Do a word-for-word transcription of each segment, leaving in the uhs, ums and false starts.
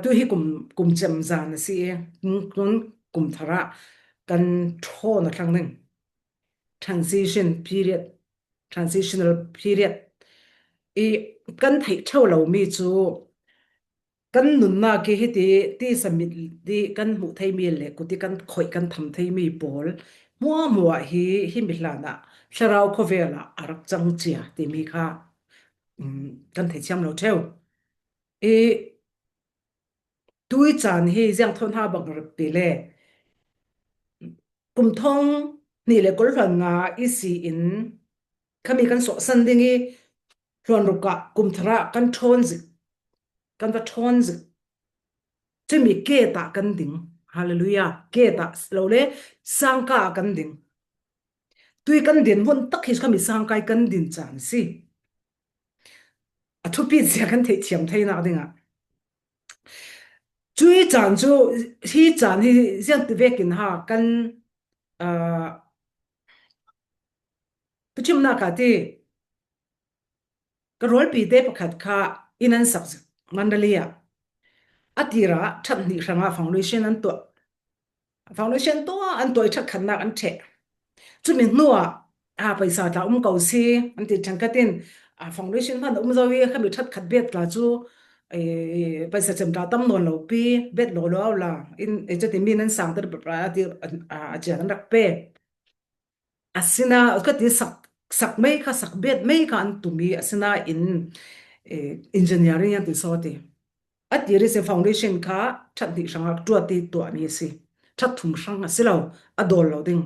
tu hi kum, kum cem zan a si e, kum, kum, kum thar ah kan ṭhawn a thlang ding. Transition period, transitional period. I kan theih ṭheu lo mi cu kan nunnak i hiti, ti submit ti kan hmuh thei mi le, kuti kan khoih kan tham thei mi pawl hmuahhmuah hi, hi mi hlan ah thlarau khawvel ah a rak cang cia timi kha, um, kan thei thiam lo ṭheu. I tui caan hi ziang thawn ha bang rap ti le, kum thong hnih le kul hluan nga i si in khami kan sawhsan ding i hluan ruk ah kum thar ah kan ṭhawn zik, kan va ṭhawn zik. Cumi ke tah kan ding. Hallelujah. Ke tah lo le sangka ah kan ding. Tui kan din hmun tak hi khami sangka i kan din caan si. A thupi zia kan theih thiam theinak dingah. Cui caan cu, hi caan hi ziang ti vekin ha kan, aa, ka chimnak ah ti, ka rualpi te pakhat kha inn an sak zik Mandalay ah. A tir ah ṭhat hnih hrang ah foundation an tuah. Foundation tuah an tuah i ṭhat khatnak an ṭheh. Cumi hnuah, a, paisa tla um ko si, an ti ṭhangkat in, a, foundation hman a um zo i khami ṭhat khat bet tla cu, e, paisa cem tla tam nawn lo pi, bet lo lo la, in, e, cuti mi nan sang ter a ti, a, a, a cian an rak pe. Asinain, ka ti sak, sak mei kha, sak bet mei kha an tum i, asinain, e, engineering an ti saw ti. A ti ri si foundation kha ṭhat hnih hrang a tuah ti tuah mi a si. Ṭhat thum hrang a si lo, a dawl lo ding.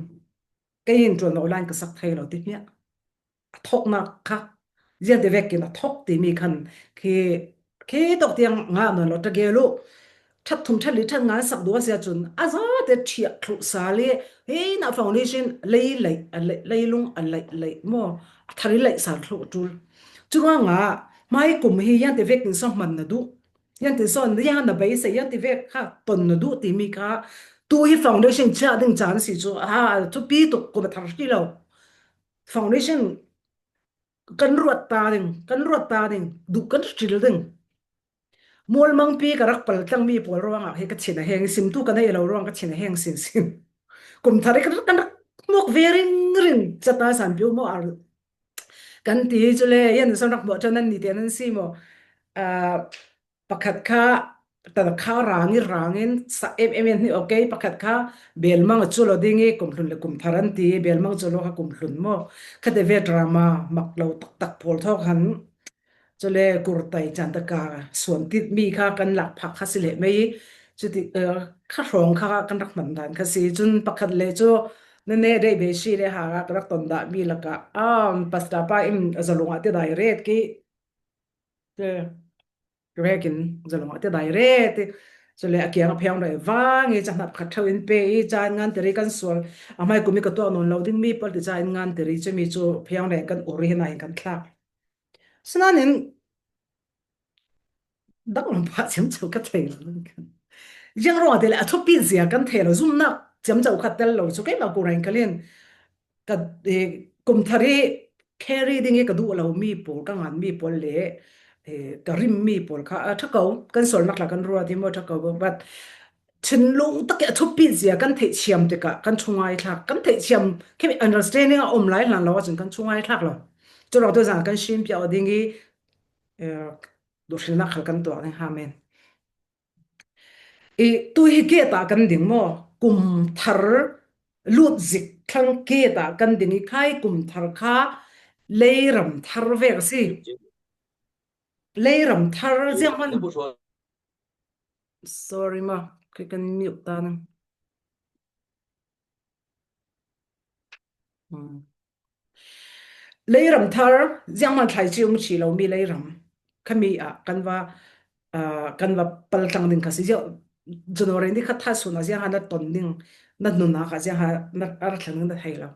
Kei in ṭuan lo lai ka sak thei lo ti hmiah. A thawknak kha, ziang ti vekin a thawk timi khan khi, khi tawk tiang ngah nawn lo ṭa gel uh. Ṭhat thum, ṭhat li, ṭhat nga sak duh a si ahcun a zate ṭhiah thluh sal i, hei na foundation lei lei, a lei, leilung a lei lei maw? A thar i lei sal thluh ṭul. Curuangah hmai kum hi ziang ti vekin sawh hman na duh. Ziang ti sawn, ziang na beisei, ziang ti vek kha ton na duh timi kha tu hi foundation chiah ding caan si cu, ha, thupi tuk kum a thar hri lo. Foundation kan ruat ta ding, kan ruat ta ding, duh kan hril ding. Mualmangpi ka rak pal tlangmi pawl ruangah hi ka thin a heng, simtu ka nei lo ruang ka thin a heng sinsin. Kum thar i kan, kan rak hmuak ve ringring, cata sanpi maw ar kan ti hi cu le, yan san rak hmuah ṭan nan ni te nan si maw? Ah, pakhat kha, ta kha rang i rang in sa em em in hi, okay, pakhat kha belmang a cu lo ding i kum hlun le kum thar an ti, belmang cu lo kha kum hlun maw? Khate ve drama mak lo taktak pawl thawk han. Cule kurtai caan taka suan tit mi kha kan lak phak kha si leh mei. Cuti, eh, kha hrawng kha kan rak hman dan kha si. Cun pakhat le cu na ne dei be si le ha ka rak ton dah mi lakah, ah, pastor pa in zalung ah ti dai ret ki. Ke, rekin zalung ah ti dai ret. Cule a kiang a pheng dai vang i cahnap khat theu in pe i caan ngan tiri kan sual. A hmai kumi ka tuak nawn lo ding mi pawl ti caah in ngan tiri cu mi cu pheng dai kan ur hi nain kan thlak. Sinain danglam pah ciamco ka thei lo. Ziang ruang ah ti le a thupi zia kan thei lo, zumnak ciamco kha tel lo cu keimah ku reng kalin ka, eh, kum thar i carry ding i ka duh lo mi pawl, ka ngan mi pawl le, eh, ka rim mi pawl kha, a, ṭha ko, kan sualnak tla kan ruat hi maw ṭha ko, but thinlung tak i a thupi zia kan theih thiam tikah kan chungai thlak, kan theih thiam khi understanding a um lai hlan lo ahcun kan chungai thlak lo. Cu ruang tu zan kan sim piak ding i, eh, duhhrilnak khal kan tuak ding. Amen. I tu hi ke ta kan ding maw? Kum thar lut zik thlang ke ta kan ding i khai kum thar kha leiram thar vek a si. Leiram thar ziang hman. Sorry ma, khi kan mute ta nang. Hmm. Leiram thar ziang hman thlai ci um ci lo mi leiram khami ah kan va, ah, kan va pal tlang ding kha si. Ziang January ni kha thasun ah ziang ha na ton ding, na nunnak ah ziang ha na a ra thlang ding na thei lo.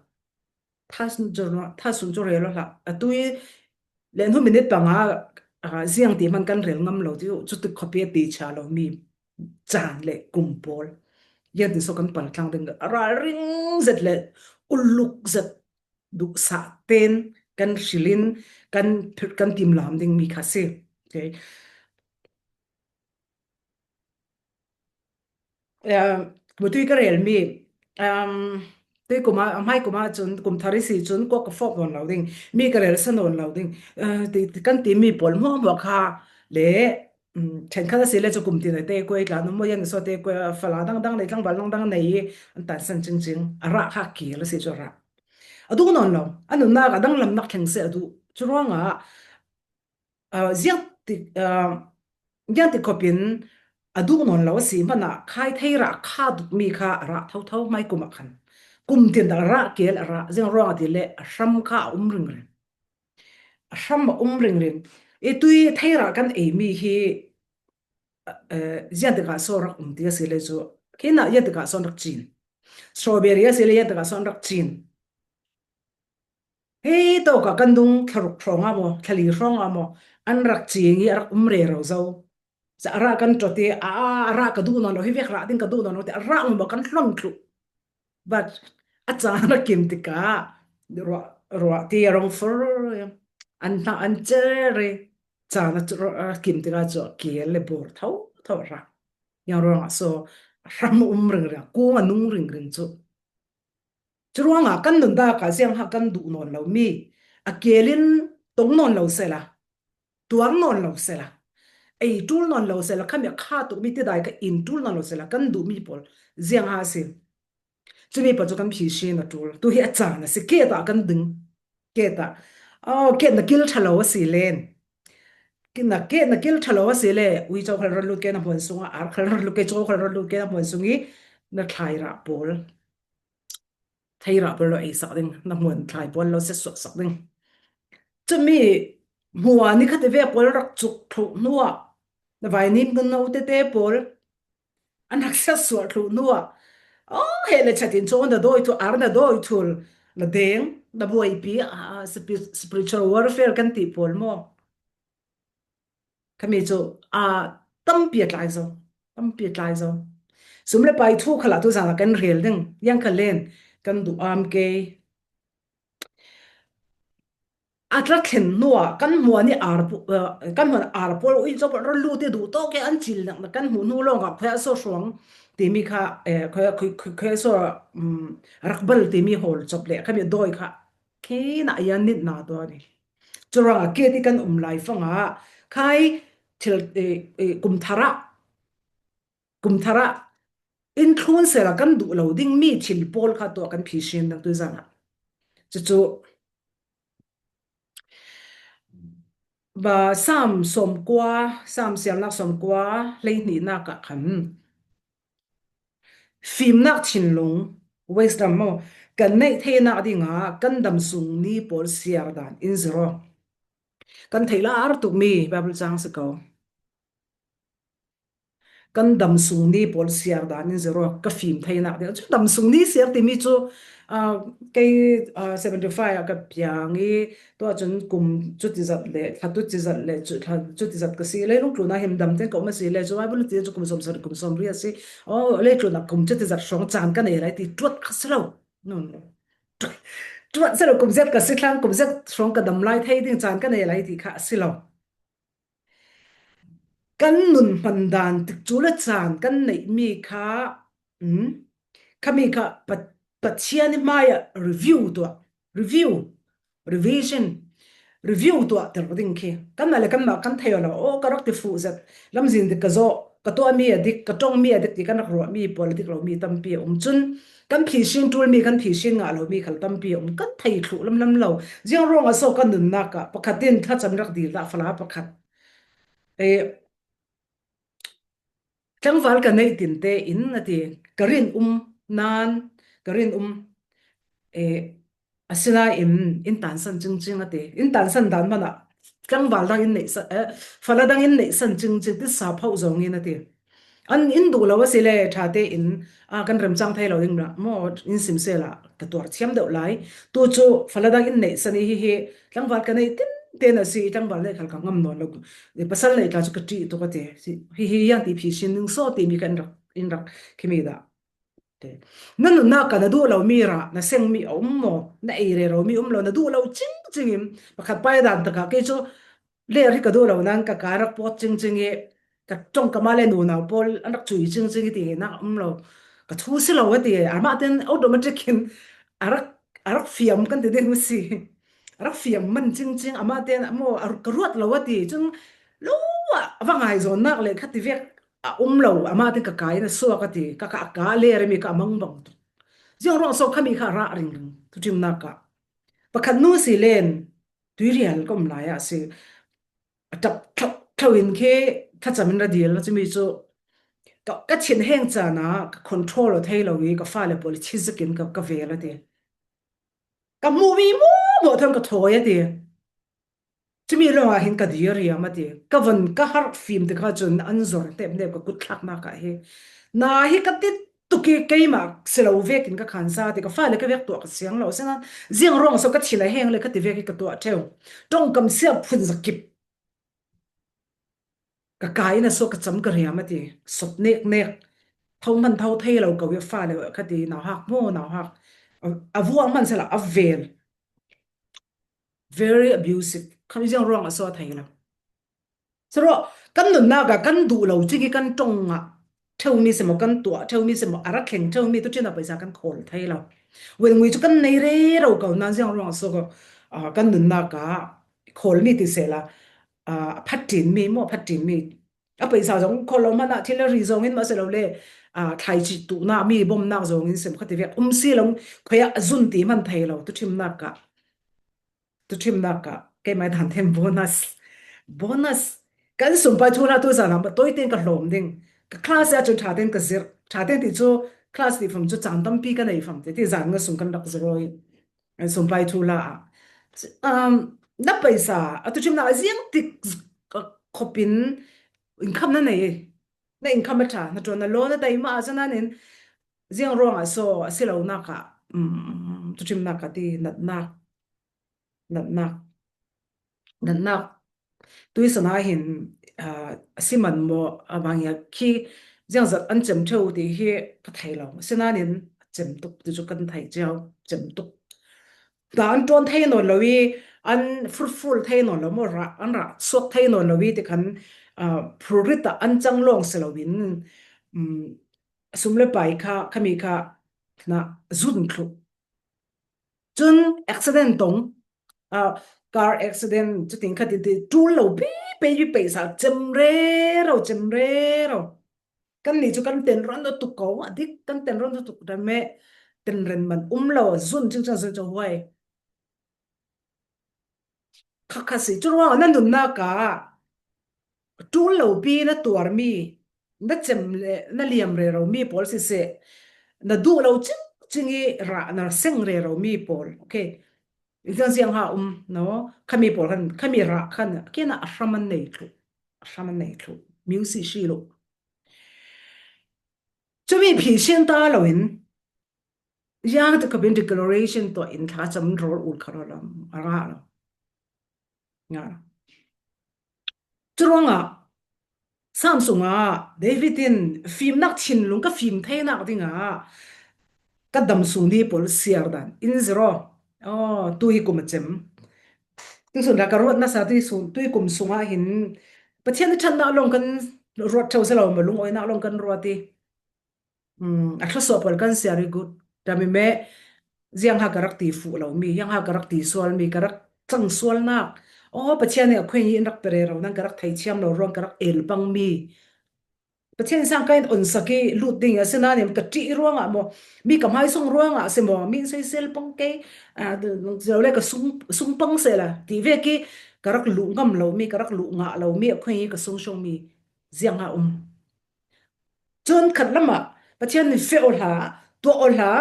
Thasun cu, thasun cu rel lo hlah. Atu i le hnu minute panga, ah, ziang ti hman kan rel ngam lo ti uh, cutik khuapi a ti cha lo mi caan le kum pawl. Ziang ti so kan pal tlang ding a ralring zet le uluk zet duhsah ten kan hrilin kan phirh kan timlam ding mi kha si. Okay. eh, mutui ka rel mi, um, tui kuma, mai kuma chun, kum thar i si chun, kua ka fawp nawn lo ding, mi ka rel sa nawn lo ding, eh, ti, ti kan ti mi pawl hmuahhmuah kha le, um, ṭhenkhat a si le chu kum tin a te kua i tlan maw, yan so te kua fala dang dang nei, tlangval dang dang nei, an tan san ching ching, a rah kha kil a si chu a rah. A duh nawn lo, a nunnak a danglamnak thleng se a duh. Churuangah, ah, ziangtik, ah, ziangtik khawpin a duh nawn lo a si hmanah khai thei rah kha duk mi kha a rah thotho mai kum ah khan. Kum tin dah a rah kil a rah, ziang ruangah ti le a hram kha a um ringring. A hram a um ringring. I tui thei rah kan ei mi hi, eh, ziangtikah saw rak um ti a si le chu. Khinah ziangtikah saw rak chin. Strawberry a si le ziangtikah saw rak chin. Hei tawkah kan dung thlaruk hrawngah maw, thlali hrawngah maw, an rak cing i a rak um rero zo. Sa a rah kan ṭawt i, a, a rah ka duh nawn lo, hi vek rah ding ka duh nawn lo ti, a rah ngawt kan hlawn thluh. But a chan a kim tikah, ruah, ruah ti a rawng fur, an hna an cher i, chan a chu, a kim tikah chu a kil le bur tho, tho a rah. Ziang ruangah saw, a hram um ringring, kung a nung ringring chu. Churuangah kan nuntakah ziang ha kan duh nawn lo mi, a kelin tong nawn lo sela, tuang nawn lo sela, ei ṭul nawn lo sela, khami a kha tuk mi tidai ka in ṭul nawn lo sela, kan duh mi pawl ziang ha si. Chumi pawl chu kan phihsin a ṭul. Tu hi a chan a si, ketah kan ding. Ketah. Oh, ketna kil ṭha lo a si len. Ketna, ketna kil ṭha lo a si le, ui cho khal ron lut ke na hmuan sungah, ar khal ron lut ke, cho khal ron lut ke na hmuan sung i, na thlai rah pawl. Thei rah pawl lo ei sak ding, na hmuan thlai pawl lo se suak sak ding. Chumi hmuan i khati ve pawl rak chuk thluh hnuah, na vai nim kan no te te pawl, an rak siat suah thluh hnuah, oh, he le chatin chaw na dawi thu, ar na dawi thul, na deng, na buaipi, ah, spi-, spiritual warfare kan ti pawl maw? Khami chu, ah, tampi a tlai zo, tampi a tlai zo. Sum le pai thu khalah tu zana kan rel ding, yang kha len, kan duh am kei. A tla thlen hnuah kan hmuan i ar pu-, eh, kan hmuan ar pawl ui chawp ral lu te duh tawk e an chil nak na kan hmuh hnu lawngah khoia saw hruang timi kha, eh, khoia, khoi-, khoi-, khoia saw, um, rakbal timi hawl chawp leh khami dawi kha khinah a yan nitna tua ni. Churuangah keti kan um lai fangah khai thil, eh, eh, kum tharah, kum tharah in thlun sela kan duh lo ding mi thil pawl kha tua kan phihsin dang tu zangah. Chu chu, ba, Sam sawmkua, Sam sialnak sawmkua, hleihnihnak ah khan, fimnak thinlung, wisdom maw, kan neih theinak dingah kan damsung ni pawl siar dan in zero. Kan theih la ar tuk mi Bible chang si ko. Kan damsung ni pawl siar dan in zero, ka fim theinak ding. Chu damsung ni siar timi chu, ah, kei, ah, seventy five ah ka piang i, tua chun kum chuti zat le, thla tuti zat le, chu, thla chuti zat ka si, leilung tluna him dam ten ka um a si le, chu Bible ti chu kum sawm sarih, kum sawm riat si. Oh, leitluna kum chuti zat hrawng chan ka nei lai ti tuat kha si lo. Nun. Tuat si lo, kum zet ka si thlang, kum zet hrawng ka dam lai thei ding chan ka nei lai ti kha si lo. Kan nun hman dan tikcu le chan kan neih mi kha, um, khami kha Pa-, Pathian i hmaiah review tuah, review, revision, review tuah tel ding khi. Kanmah le kanmah kan thei aw lo, aw, ka rak ti fuh zet, lamzin dik ka zawh, ka tuah mi a dik, ka ṭong mi a dik ti kan rak ruah mi pawl a dik lo mi tampi a um chun, kan phihsin ṭul mi, kan phihsin ngah lo mi khal tampi a um, kan thei thluh lamlam lo. Ziang ruangah saw kan nunnak ah pakhat in thlachan rak dil dah fala pakhat. Eh, tlangval ka neih tin te in a ti, ka rin um nan, ka rin um, eh, a sina in, in tansan chingching a ti, in tansan dan hmanah tlangval dang in neihsan, eh, fala dang in neihsan chingching ti sa phauh zawng in a ti. An in duh lo a si le ṭha te in, a, kan remchang thei lo ding maw, in sim sela ka tuar thiam deuh lai. Tu chu fala dang in neihsan i hi hi, tlangval ka neih tin ten a si, tlangval neih khal ka ngam nawn lo. Pasal neih tla chu ka ṭih tuk a ti. Hi hi yang ti phihsin ning saw ti mi kan rak, in rak khimi dah. Te. Na nunnak ah na duh lo mi rah, na seng mi a um maw, na ei rero mi um lo, na duh lo chingching in, pakhat pai dan takah kei chu, le ri ka duh lo nan ka ka rak pawt chingching i, ka ṭawngkam ah le nunau pawl an rak cui cingcing i ti hi nak um lo. Ka thu si lo a ti, amah ten automatic in a rak, a rak fiam kan ti ding si. A rak fiam man cingcing, amah ten a maw, a, ka ruat lo a ti. Cun lo ah a va ngai zawn nak le kha ti vek a um lo. Amah ten ka kai na suak a ti. Ka, ka, ka le remi ka mangbang tuk. Ziang ruang so khami kha rah ringring. Thuṭhimnak ah. Pakhat nu si len, tuirial ka um lai ah si. A ṭap ṭhauh, ṭhauh in khi thlacam in ra dil a cumi cu ka, ka thin heng caan ah ka control aw thei lo i ka fale pawl i chizak in ka, ka vel a ti. Ka hmuhmi mawmawh thawn ka thawi a ti. Cumi lawngah hin ka dir riam a ti. Ka von ka harh fim tikah cun an zor hnephnep ka kut thlaknak ah hi. Na hi ka ti tuk i keimah si lo vekin ka khansa ti, ka fale ka vek tuah ka siang lo. Sinain ziang ruang so ka thin a heng le ka ti vek i ka tuah ṭheu. Ṭongkam siah phun zakip. Ka kai na so ka cam ka riam a ti. Sot nek nek. Tho hman tho thei lo ko i a fale ka ti, nauhak maw, nauhak. A, a vuak hman sela a vel. Very abusive. Khami ziang ruang a so a thei lo. Siro, kan nunnak ah kan duh lo cik i kan ṭong ah ṭheumi si maw, kan tuah ṭheumi si maw, a ra thleng ṭheumi tu ṭin a paisa kan khawl thei lo. Wen ngui cu kan nei rero ko nan ziang ruang a so ko, ah, kan nunnak ah khawl mi ti sela, ah, a phat ṭin mi maw, a phat ṭin mi. A paisa zong khawl lo hmanh ah thil a ri zong in mah si lo le, ah, thlai cih tuhnak mi bomnak zong in sim kha ti vek um si lo, khoi ah a zun ti hman thei lo, tu ṭhimnak ah. Tu ṭhimnak ah keimah dan then bonus. Bonus. Kan sumpai thu hla tu zan ah tawi tein ka hlawm ding. Ka class ah cun ṭha tein ka zirh. Ṭha tein ti cu class ti fam cu caan tampi ka nei fam te. Ti zan nga sung kan rak zirh aw i. Kan sumpai thu hla ah. Um, na paisa, a tu ṭhimnak ah ziang tik, uh, khop in income na nei. Na income a ṭha, na ṭuan na law na dai mah ah cun an in ziang ruang ah so a si lo nak ah, um, tu ṭhimnak ah ti natnak. Natnak, natnak. Tuisan ah hin, ah, a si man maw, a bang ia khi ziangzat an cem ṭheu ti hi ka thei lo. Sinain a cem tuk ti cu kan thei cio, cem tuk. Ta an ṭuan thei nawn lo i, an fruitful thei nawn lo maw, rah, an rah suak thei nawn lo i ti khan, ah, phurrit ah an cang lawng si lo in, um, sum le pai kha, khami kha na zun thluh. Cun accident tong, ah, car accident, cutin kha titi ṭul lo pi, pi, pi, pi sa, cem rero, cem rero. Kan nih cu kan ten ron tuk ko, a dik kan ten ron tuk dan me, ten ren man um lo, zun cingcang zun cu huai. Kha kha si, cu ruang na nunnak ah ṭul lo pi na tuarmi, na cem le na liam rero mi pawl siseh, na duh lo cing cing i rah na seng rero mi pawl. Okay. Ziang ziang ha um, no? Khami pawl khan, khami rah khan, kena a hram an nei thluh. A hram an nei thluh. Music si lo. Cumi phi sian ta lo in, ziang te kapin declaration tuah in thlacam rawl ul kha rawl a ngah lo. Ngah lo. Curuangah Sam sungah David in fimnak thinlung ka fim theinak dingah ka dam sung ni pawl siar dan in zero. Oh, tu hi kum a cem. Tu sun ka ruat nasa tu hi sung, tu hi kum sungah hin Pathian ṭhatnak lawng kan ruat ṭheu si lo, ma lungawinak lawng kan ruat i. Um, a thluasuah pawl kan siar i gut. Dami me, ziang ha ka rak ti fuh lo mi, ziang ha ka rak ti sual mi, ka rak cang sualnak. Oh, Pathian nih a khuai in rak pe rero, nan ka rak thei thiam lo ruang, ka rak el pang mi. Pathian sang ka in on sak i lut ding a si nain ka ṭih ruangah maw, mi ka hmaisung ruangah si maw, mi in soisel pang kei, ah, lo le ka sung, sung pang sela, ti vek i ka rak luh ngam lo mi, ka rak luh ngah lo mi, a khuai i ka sung sung mi, ziang ha um. Cun khat lamah Pathian nih feh aw hlah, tuah aw hlah,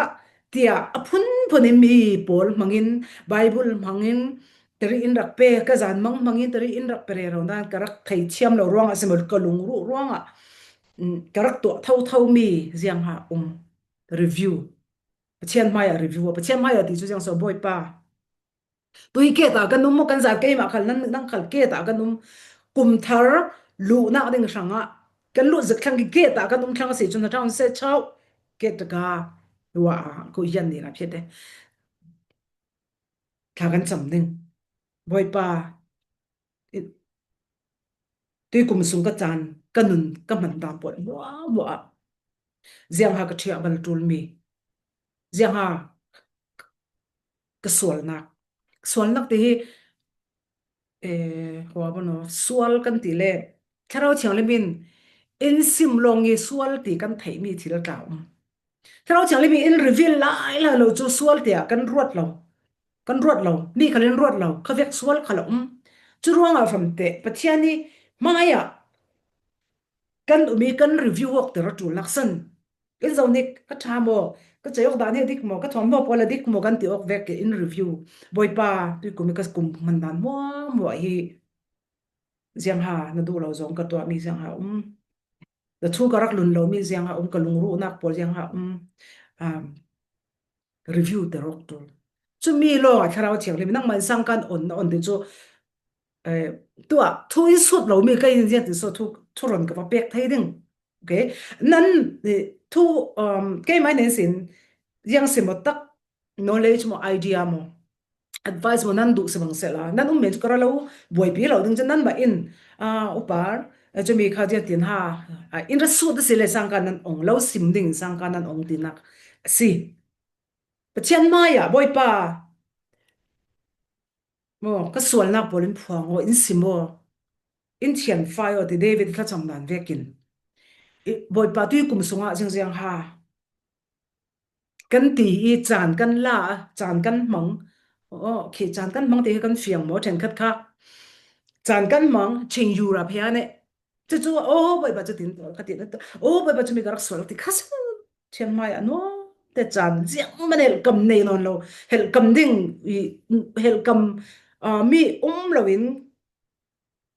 tiah a phunphun in mi pawl hmangin, Baibal hmangin, tari in rak pe, ka zan mang hmangin, tari in rak pe rero nan ka rak thei thiam lo ruangah si maw, ka lungruh ruangah, um, ka rak tuah thotho mi ziang ha um. Review. Pathian hmaiah review. Pathian hmaiah ti cu ziang so, Bawipa. Tu hi keh ta kan um maw, kan zat keimah khal, nan, nan khal keh ta kan um. Kum thar luhnak ding hrangah kan luh zik thlang i keh ta kan um thlang a si cun, na ṭawn seh chau. Keh taka, wa, ko yan ni na phiat te. Thla kan cam ding. Bawipa, i, tui kum sung ka caan ka nun ka hman dan pawl muahmuah ah, ziang ha ka ṭhiah bal ṭul mi, ziang ha ka sualnak, sualnak ti hi, eh, hua bano, sual kan ti le, Thlarau Thianghlim in in sim lawng i sual ti kan theih mi thil tla um. Thlarau Thianghlim in reveal lai lai lo cu sual tiah kan ruat lo. Kan ruat lo. Mi khal in ruat lo. Kha vek sual khal a um. Cu ruangah famte Pathian i hmaiah kan um i kan review awk ti ra ṭul laksan. In zo nik ka ṭha maw, ka cei awk dan hi a dik maw, ka thuam maw pawl a dik maw kan ti awk vek in review. Bawipa, tuikum i ka kum hman dan muahmuah hi ziang ha na duh lo zong ka tuah mi ziang ha um. Na thu ka rak lun lo mi ziang ha um, ka lungruhnak pawl ziang ha um. Um, review te rawk tul. Cu mi lawng ah Thlarau Thianghlim nangmah in sang kan on na on ti cu, eh, tuah thu in sut lo mi ka in ziang ti so thu, thu ron ka va pek thei ding. Okay. Nan, eh, thu, um, keimah nen sin ziang si maw tak knowledge maw idea maw advice maw nan duh si bang seh la. Nan um men cu ka ra lo buaipi lo ding cu nan mah in, ah, upar, eh, cu mi kha ziang tin ha, ah, in ra sut a si le sang kan nan ong lo sim ding sang kan nan ong tinak a si. Pathian hmaiah Bawipa, maw, ka sualnak pawl in phuang aw, in sim aw, in thianfai aw, ti David thlacam dan vekin. I, Bawipa tuikum sungah ziangziang ha. Kan ti i caan kan la, caan kan hmang. Oh, khi caan kan hmang ti hi kan fiang maw, ṭhenkhat kha. Caan kan hmang, ching yu ra phia ne. Cucu, oh, Bawipa cu tin, ka ti, oh, Bawipa cu mi ka rak sual ti kha si. Thian hmai a nuam te caan ziang man helhkam nei nawn lo. Helhkam ding i, helhkam, ah, mi um lo in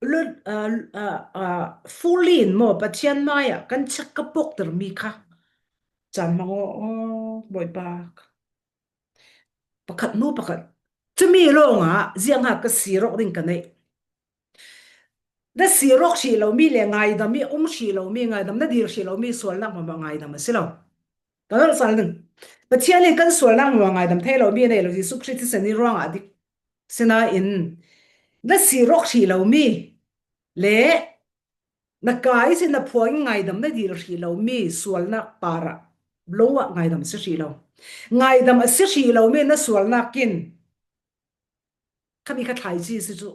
lut, ah, ah, ah, fully in maw Pathian hmai ah kan chak ka pawkter mi kha. Caan hmang aw, aw, Bawipa. Pakhat hnu pakhat. Cumi lawngah ziang ha ka sir awk ding ka neih. Na sir awk hrih lomi le ngaidam i um hrih lomi, ngaidam na dir hrih lomi sualnak hmahmah ngaidam a si lo. Ka nolh sal ding. Pathian in kan sualnak hmahmah ngaidam thei lomi a nei lo, Jesuh Khrih thisen i ruangah a dik. Sinain na sir awk hrih lomi le na kai sin na phuang in ngaidam na dir hrih lomi sualnak parah lo ah ngaidam a si hrih lo. Ngaidam a si hrih lomi na sualnak in khami kha thlaici si cu.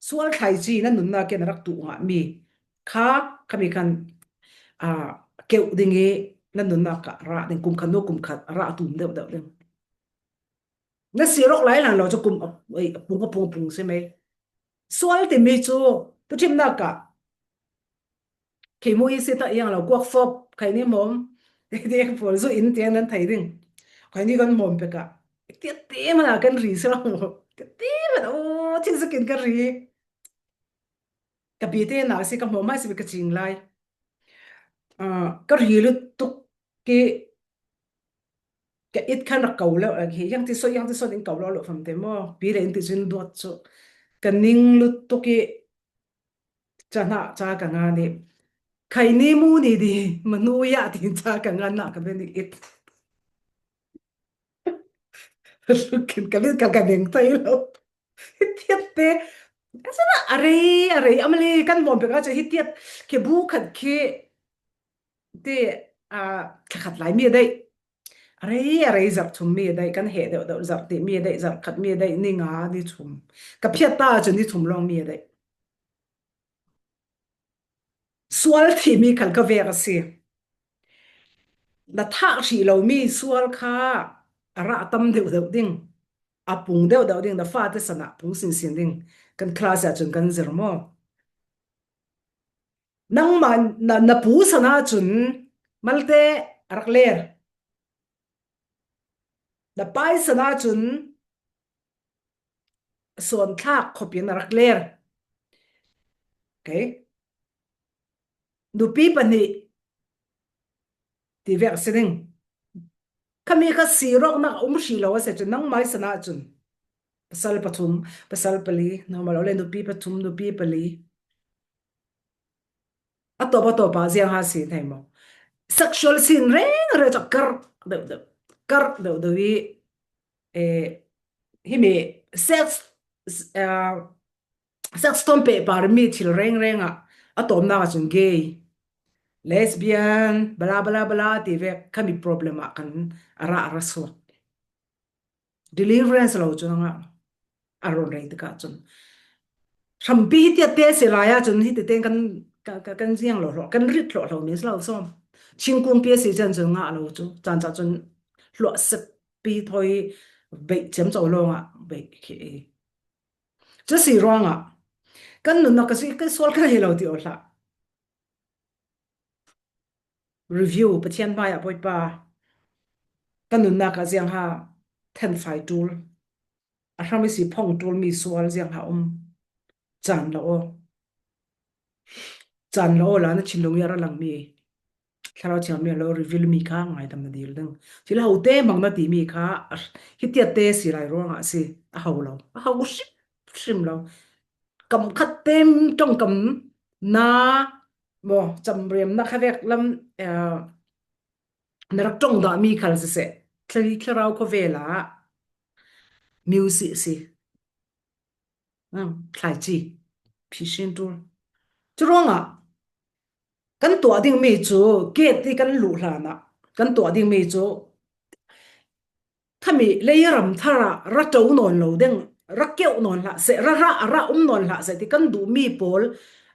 Sual thlaici na nunnak in a rak tuh ngahmi kha khami khan, ah, keuh ding i na nunnak ah rah ding, kum khat hnu kum khat rah tum deuh deuh ding. Na sir awk lai hlan lo cu kum a, ei, a pung, a pung, a pung si mei. Sual timi cu tuṭhimnak ah khi mu i si ta iang lo, kuak fop, khaini hmawm, ti pawl zu in tiang nan thei ding. Khaini kan hmawm pek ah tiat te mana kan ri si lo. Tiat te mana, oh, thil zakin ka ri. Ka bite na si ka hmawm mai si ka cing lai. Ah, ka ri lutuk ki ka it khan rak ko lo, a hi, yang ti so, yang ti so ding ko lo lo fam te maw? Pi le in ti cun duat cu ka ning lutuk i ca hna ca ka ngan i khaini mu ni di manu ya ti ca ka ngan na ka ben i it. Lukin ka bin ka ka deng tai lo. Hitiat te. Asana a rei, a rei, amali kan bawm pek a cu hitiat ke bu khat ke te, a, thla khat lai mi a dei. A rei, a rei zarh thum mi a dei, kan heh deuh deuh zarh tih mi a dei, zarh khat mi a dei, ni nga ni thum. Ka phiat ta cu ni thum lawng mi a dei. Sual thimi khal ka vek a si. Na thah hrih lomi sual kha a rah tam deuh deuh ding, a pung deuh deuh ding, na fate sanah pung sinsin ding. Kan class ah cun kan zir maw? Nangmah na, na pu sana cun malte a rak ler. Na pai sana cun sawnthlak khawpin a rak ler. Okay. Nupi pahnih ti vek a si ding. Khami kha sir awknak a um hrih lo a si cun nangmai sana cun pasal pathum, pasal pali, normal le nupi pathum, nupi pali. A tawp a tawp ah ziang ha si thei maw? Sexual sin reng reng cak kar deuh deuh, kar deuh deuh i, eh, himi sex, ah, sex tom pehpar mi thil reng reng ah A tawpnak ah cun gay, lesbian, bla bla bla ti vek khami problem ah kan a ra a ra suak. Deliverance lo cu na ngah lo. A rawn rei tikah cun hrampi hi tiat te si lai ah cun hi tete kan, kan, kan, kan ziang lo hlawh, kan rit hlawh lo mi si lo sawm. Thingkung pi a si cun cun ngah lo cu. Caan cah cun hluahsep pi thawi beih ciamco lawngah beih khi. Cu si ruangah kan nunnak ka si, kan sual kan hei lo ti aw hlah. Review, Pathian hmaiah Bawipa, ka nunnak ah ziangha thenfai ṭul, a hram i si phong ṭul mi sual ziangha um, caan lo aw. Caan lo aw la na thinlung i a ra lang mi, Thlarau Thiang mi a lo reveal mi kha ngaidam na dil ding. Thil ho te hmang na ti mi kha a, hi tiat te si lai ruangah a si, a ho lo, a ho hrim hrim lo. Kam khat tem ṭongkam na maw, camriamnak kha vek lam, eh, na rak ṭong dah mi khal siseh, thla-, thlarau khawvel ah music si. Um, thlaici, phihsin ṭul. Cu ruangah kan tuah ding mi cu gate i kan luh hlan ah, kan tuah ding mi cu khami lei ram thar ah ra ṭo nawn lo ding, ra keuh nawn hlah seh, ra rah, ra um nawn hlah seh ti kan duh mi pawl,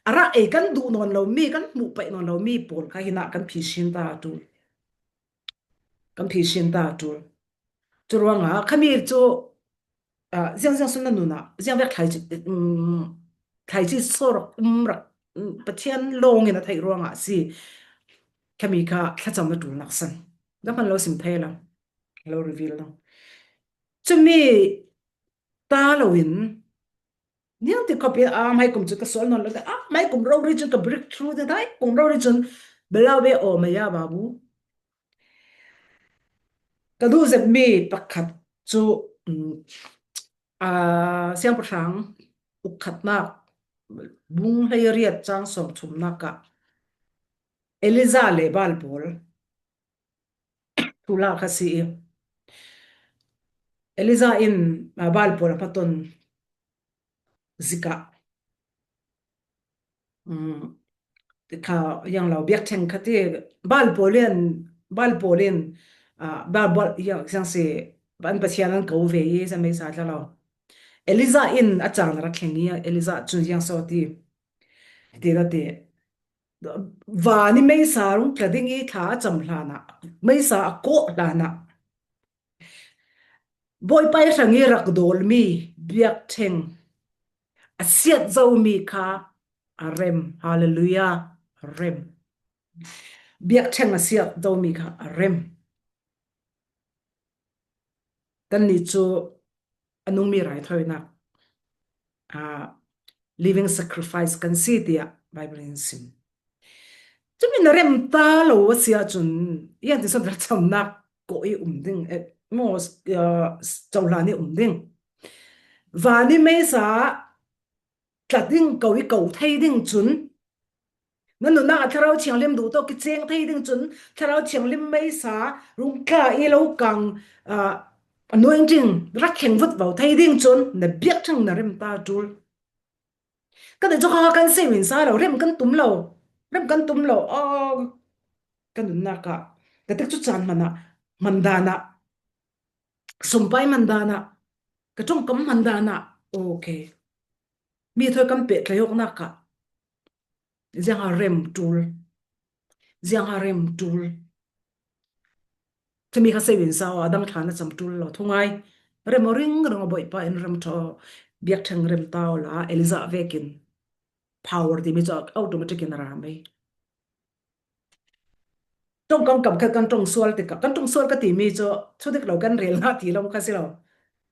a ra ei kan duh nawn lo mi, kan hmuh paih nawn lo mi pawl kha hinah kan phihsin ta ṭul. Kan phihsin ta ṭul. Cu ruangah khami cu, ah, ziang ziang sun na nun ah, ziang vek thlaici, um, thlaici saw rak um rak, um, Pathian lawng in a theih ruangah a si. Khami kha thlacam na ṭulnak san. Na hman lo sim thei lo. Lo reveal lo. Cumi ta loin, niang ti khawp i, ah, hmaikum cu ka sual nawn lo, ah, hmaikum rori cun ka breakthrough te, hmaikum rori cun belawe aw maya babu. Ka duh zetmi pakhat cu, um, ah, Siangpahrang uk khatnak bung hleiriat cang sawm thumnak ah Elijah le Baal pawl thu lak kha si i, Elijah in, ah, Baal pawl a hmaton zik ah, um, kha yang lo biakṭheng kha ti, Baal pawl in, Baal pawl in, ah, Baal, Baal, yang, yang si, an Pathian an ko ve i, sa mei sa tla lo. Elijah in a caan a ra thleng i, Elijah cun yang so ti, ti ra ti. Van i meisa rung tla ding i thla a cam hlan ah, meisa a kawh hlan ah, Bawipa i hrang i rak dawlmi biakṭheng a siat zomi kha a rem. Hallelujah. A rem. Biakṭheng a siat zomi kha a rem. Kannih cu a nungmi raithawinak, ah, living sacrifice kan si, tiah Bible in sim. Cumi na rem ta lo a si ahcun, ian ti sawn ralchamnak kawh i um ding, eh, maw, ah, cohlan i um ding. Van i meisa tla ding ko i ko thei ding cun, na nunnak ah Thlarau Thianghlim duh tawh kiceng thei ding cun, Thlarau Thianghlim meisa rung tla i lo kang, ah, anointing ra thleng vutvo thei ding cun, na biakṭheng na rem ta ṭul. Ka ti cu kha kan sei in sa lo, rem kan tum lo, rem kan tum lo. Aw, ka nunnak ah, ka tik cu caan hman ah, hman dan ah, sumpai hman dan ah, ka ṭongkam hman dan ah, okay. Mi thawi kan peh tlaihawknak ah, ziangha rem ṭul, ziangha rem ṭul. Cumi kha sei in sa aw, a dang thla na cam ṭul lo, thungai. Rem aw ring ring aw, Bawipa in rem ṭha aw, biakṭheng rem ta aw la, Elijah vekin power timi cu automatic in a ra mei. Ṭongkam kam khat kan ṭong sual tikah, kan ṭong sual ka timi cu, thudik lo kan rel ngah ti lo kha si lo.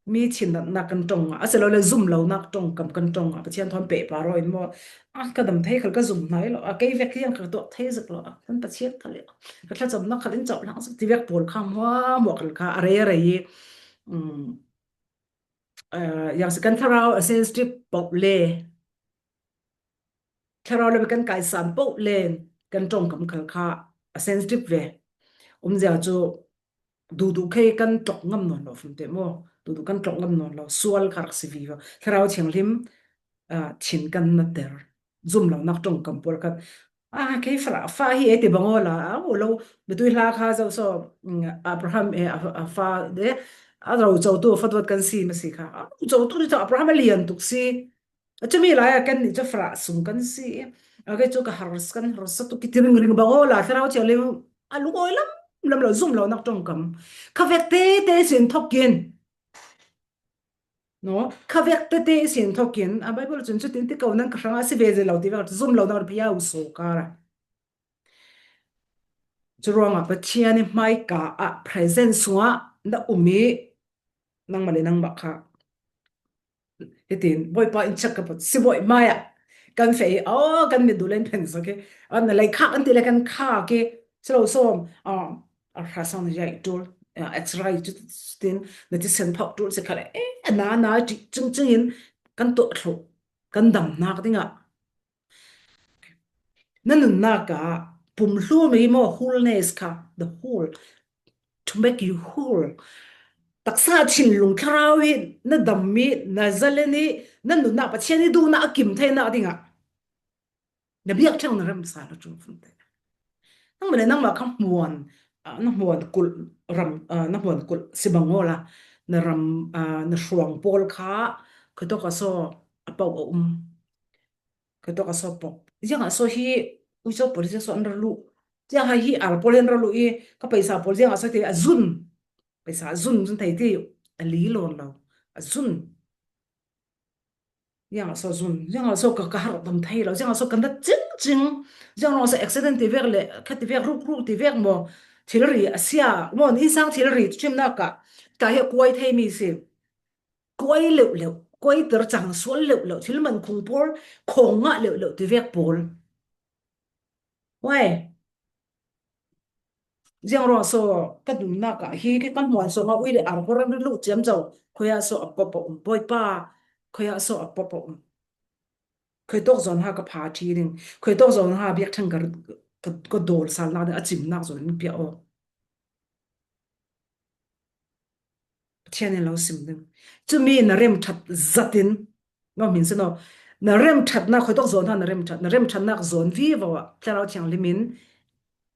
Mi thin natnak kan ṭong ah, asilole zum lonak ṭongkam kan ṭong ah, Pathian thawn pehpar aw in maw, ah, ka dam thei khal ka zum hnai lo, ah, kei vek hiang ka tuah thei zik lo, ah, kan Pathian khal i, ka thlacamnak khal in cohlang zik ti vek pawl kha hmuahhmuah khal kha a rei a rei i, um, ah, yang si kan thlarau a sensitive paoh le, thlarau le kan kaisan paoh le kan ṭongkam khal kha a sensitive ve. Umzia cu duhduh khe kan tlok ngam nawn lo fam te maw? Duhduh kan tlok ngam nawn lo, sual kha rak si vivo. Thlarau Thianghlim, ah, thin kan na ter. zum lo nak ṭawngkam pawl khat. A, kei fa, fa hi e ti bang aw la, a, u lo, mitui hla kha zo so, mm, Abraham, e, a, a fa, de, a rocotu fa duat kan si masi kha. A rocotu ni chu Abraham a lian tuk si. A chumi laia kan ni chu fa sung kan si. A kei chu ka har, kan harsa tuk kiti ringring bang aw la, Thlarau Thianghlim a lungawi lam, lam lo, zum lo nak ṭawngkam. Kha vek tete sin thokin. No, kha vek tete sin thokin, a Bible chun chutin ti ko nan ka hranga si ve zel lo ti vek, zum lo nak pi a u so kara. Churuangah Pathian i hmaika ah present sungah na um i nangmah le nangmah kha. Hitin, Bawipa in chak ka pat, si Bawi mai ah. Kan fei, oh, kan mit duh len phen sa ke. An na lei khak an ti le kan kha ke. Si lo sawm, ah, a hra sang na yai tul. Ah, it's right, tin, na ti sen phak tul se kha le. Eh, na, na, ti, chung, chung in, kan tuah thluh, kan dam nak dingah. Na nunnak ah pumhlum i maw, wholeness kha, the whole, to make you whole. Taksa thinlung thlarau hi na dam i, na zalen i, na nunnak Pathian i duhnak a kim theinak dingah na biak ṭheng na remsa lo chung fun te. Nangmah le nangmah kha hmuan, ah, na hmuan kulh ram, ah, na hmuan kulh si bang aw la, na ram, ah, na hruang pawl kha, khuitawk a saw a pauh a um. Khuitawk a saw pauh. Ziangah saw hi, uico pawl ziang saw an ra luh. Ziangah hi ar pawl an ra luh i, ka paisa pawl ziangah saw ti a zun. Paisa a zun, zun thei ti, a li lawn lo. A zun. Ziangah saw zun. Ziangah saw ka, ka har dam thei lo. Ziangah saw ka nat chingching. Ziangah saw accident ti vek le, kha ti vek, ruk, ruk ti vek maw. Thilri a sia. Maw, insang thilri, chimnak ah. Ka hi a kuai thei mi si. Kuai leuh leuh, kuai ter chang sual leuh leuh, thil man khung pawl khawng ngah leuh leuh ti vek pawl. Wai. Ziang ruang saw ka nunnak ah hi, ka kan hmuan saw nga ui le ar pawl an luh chiam zo. Khuia saw a pop a um, Bawipa. Khuia saw a pop a um. Khuitawk zawn ha ka pha ṭhi ding. Khuitawk zawn ha biak ṭheng ka, ka, ka dawl sal nak ding, a chimnak zawn in pia aw. Pathian in lo sim ding. Chumi na rem ṭhat zatin, ngam hin sino, na rem ṭhatna, khuitawk zawn ha na rem ṭhat, na rem ṭhatnak zawn vivo ah, Thlarau Thianghlim in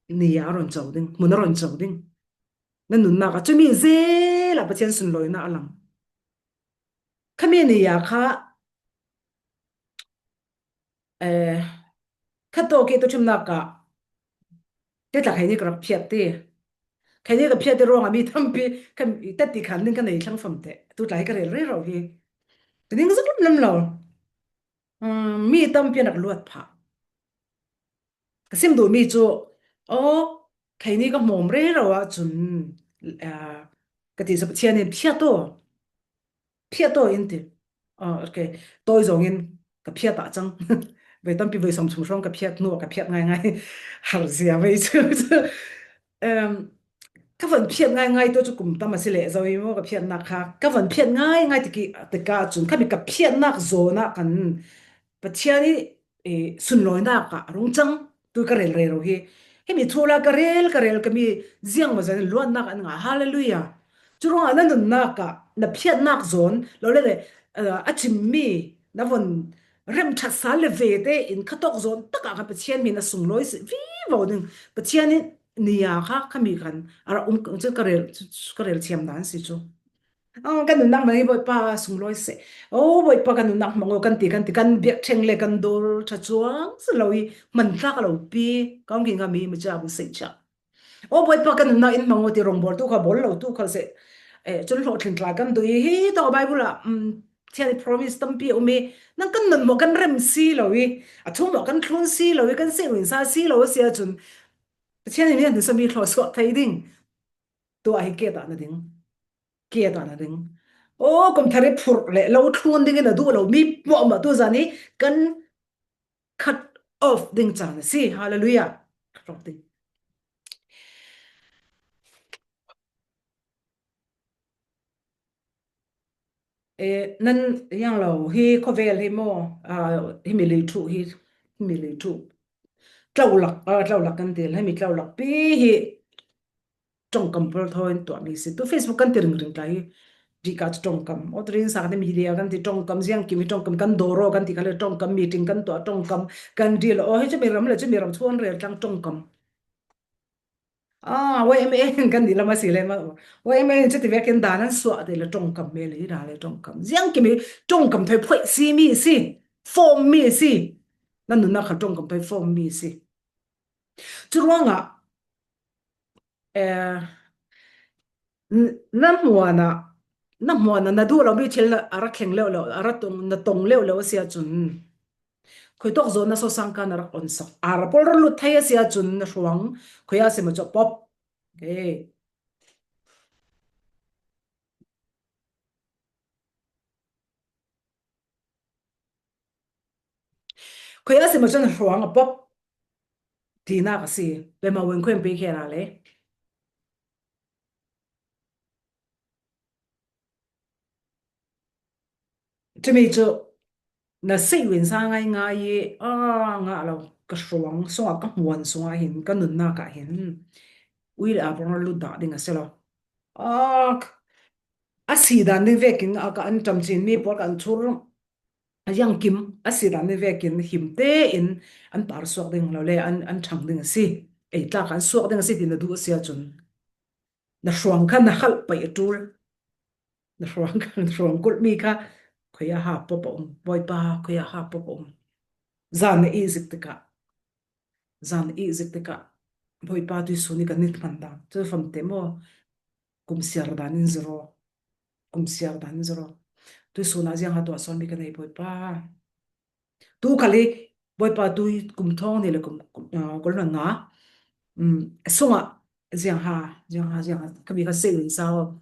ni a rawn cho ding, hmun a rawn cho ding. Na nunnak ah chumi zel ah Pathian sunlawina a lang. Khami ni a kha, eh, kha tawk i tu ṭhimnak ah, te tla khaini ka rak phiat ti. Khaini ka phiat ti ruangah mi tampi, ka, i tat ti khan ding ka nei thlang fam te. Tu tlai ka rel rero hi. Ka ning zak lam lam lo. Um, mi tampi a rak luat phah. Ka sim duh mi chu, aw, khaini ka hmawm rero ah chun, ah, ka ti sa Pathian in phiat aw. Phiat aw in ti. Ah, okay. Tawi zawngin ka phiat ah chang. Vei tampi vei sawm chhung hrawng ka phiat hnu ah ka phiat ngai ngai. Har zia vei chu. Em, ka van phiat ngai ngai tu chu kum tam a si leh zo i maw ka phiatnak kha. Ka van phiat ngai ngai tiki, tika chun khami ka phiatnak zawn ah kan Pathian i, e, sunlawinak ah a rung chang. Tu ka rel rero hi. Hemi thu la ka rel, ka rel ka mi ziang maw zan luatnak an ngah. Hallelujah. Churuangah na nunnak ah, na phiatnak zawn, lo le le, eh, a chim mi, na von rem ṭhat sal le ve te in kha tawk zawn takah kha Pathian min a sunglawi si vivo ding. Pathian in ni a kha khami khan a ra um chu ka rel, ka rel thiam dan si chu. Aw, kan nunnak hmang i Bawipa sunglawi seh. Aw, Bawipa kan nunnak hmang aw kan ti, kan ti, kan biak ṭheng le kan dawl ṭha chuang si lo i hman tlak a lo pi, ka hung ging a mi, mi cha bu sei cha. Aw, Bawipa kan nunnak in hmang aw ti rawngbawl tu kha, bawl lo tu kha seh. Eh, chun hlawhtling tla kan duh i hi tawh Bible ah, um, Thian i promise tampi a um i, nang kan nun maw kan rem si lo i, a thu maw kan thlun si lo i, kan seh win sa si lo a si a chun, Pathian in hian sa mi thlawsuah thei ding. Tua hi ke ta na ding. Ke ta na ding. Aw, kum thar i phurh leh lo thlun dingin a duh lo mi mawh mawh tu zan hi kan cut off ding chang a si. Hallelujah. Cut off ding. Eh, nan yang lo hi khawvel hi maw, ah, hi mi lei thu hi, hi mi lei thu. Tlo lak, ah, tlo lak kan ti, hi mi tlo lak pi hi ṭawngkam pawl thaw in tuah mi si. Tu Facebook kan ti ring ring ta hi. Dih ka chu ṭongkam. Aw, tu rin sa kan ti media kan ti ṭongkam, ziang kim hi ṭongkam, kan dawr aw kan ti kha le ṭongkam, meeting kan tuah ṭongkam, kan deal aw, hi chu mi ram le chu mi ram chuan rel tlang ṭongkam. Ah, Y M A kan ni lam a si le ma. Y M A chu ti vekin dan an suah ti le ṭongkam me le, i da le ṭongkam. Ziang kim hi ṭongkam thei phoih si mi si, form mi si. Na nunna kha ṭongkam thei form mi si. Chu ruangah, eh, n-, na hmuana, na hmuana, na duh lo mi thil na, a ra thleng leuh leuh, a ra tong, na tong leuh leuh a sia chun. Khawi tawk zawna saw sangka na rak on sak. A ra pawl ra lut thei a sia chun na hruang, khawi a sim a chaw pop. Okay. Khawi a sim a chaw na hruang a pop. Tina ka si. Be ma wen khawi pe khe na le. Chumi chu na sei win sa ngai ngai i, a, nga lo ka hruang sunga ka hmuan sunga hin, ka nunna ka hin. Ui le a pawng lu da ding a se lo. A, a si dan ding vekin a ka an tam chin mi pawl ka an chur a yang kim a si dan ding vekin him te in an par suak ding lo le an, an thang ding a si. Ei tlak an suak ding a si ti na duh a sia chun. Na hruang kha na halh paih a tul. Na hruang kha, na hruang kulh mi kha, khawi a ha pop a um, Bawipa, khawi a ha pop a um. Zan na i zik tikah, zan na i zik tikah, Bawipa, tui suni kan nit hman dan. Chu fam te maw, kum siar dan in zero. Kum siar dan in zero. Tui suna ziang ha tuah sawn mi kan ei, Bawipa. Tu khali, Bawipa, tui kum thawng ni le kum, kum, ah, kul na nga. Um, sunga, ziang ha, ziang ha, ziang ha. Kami ka sei win sa aw.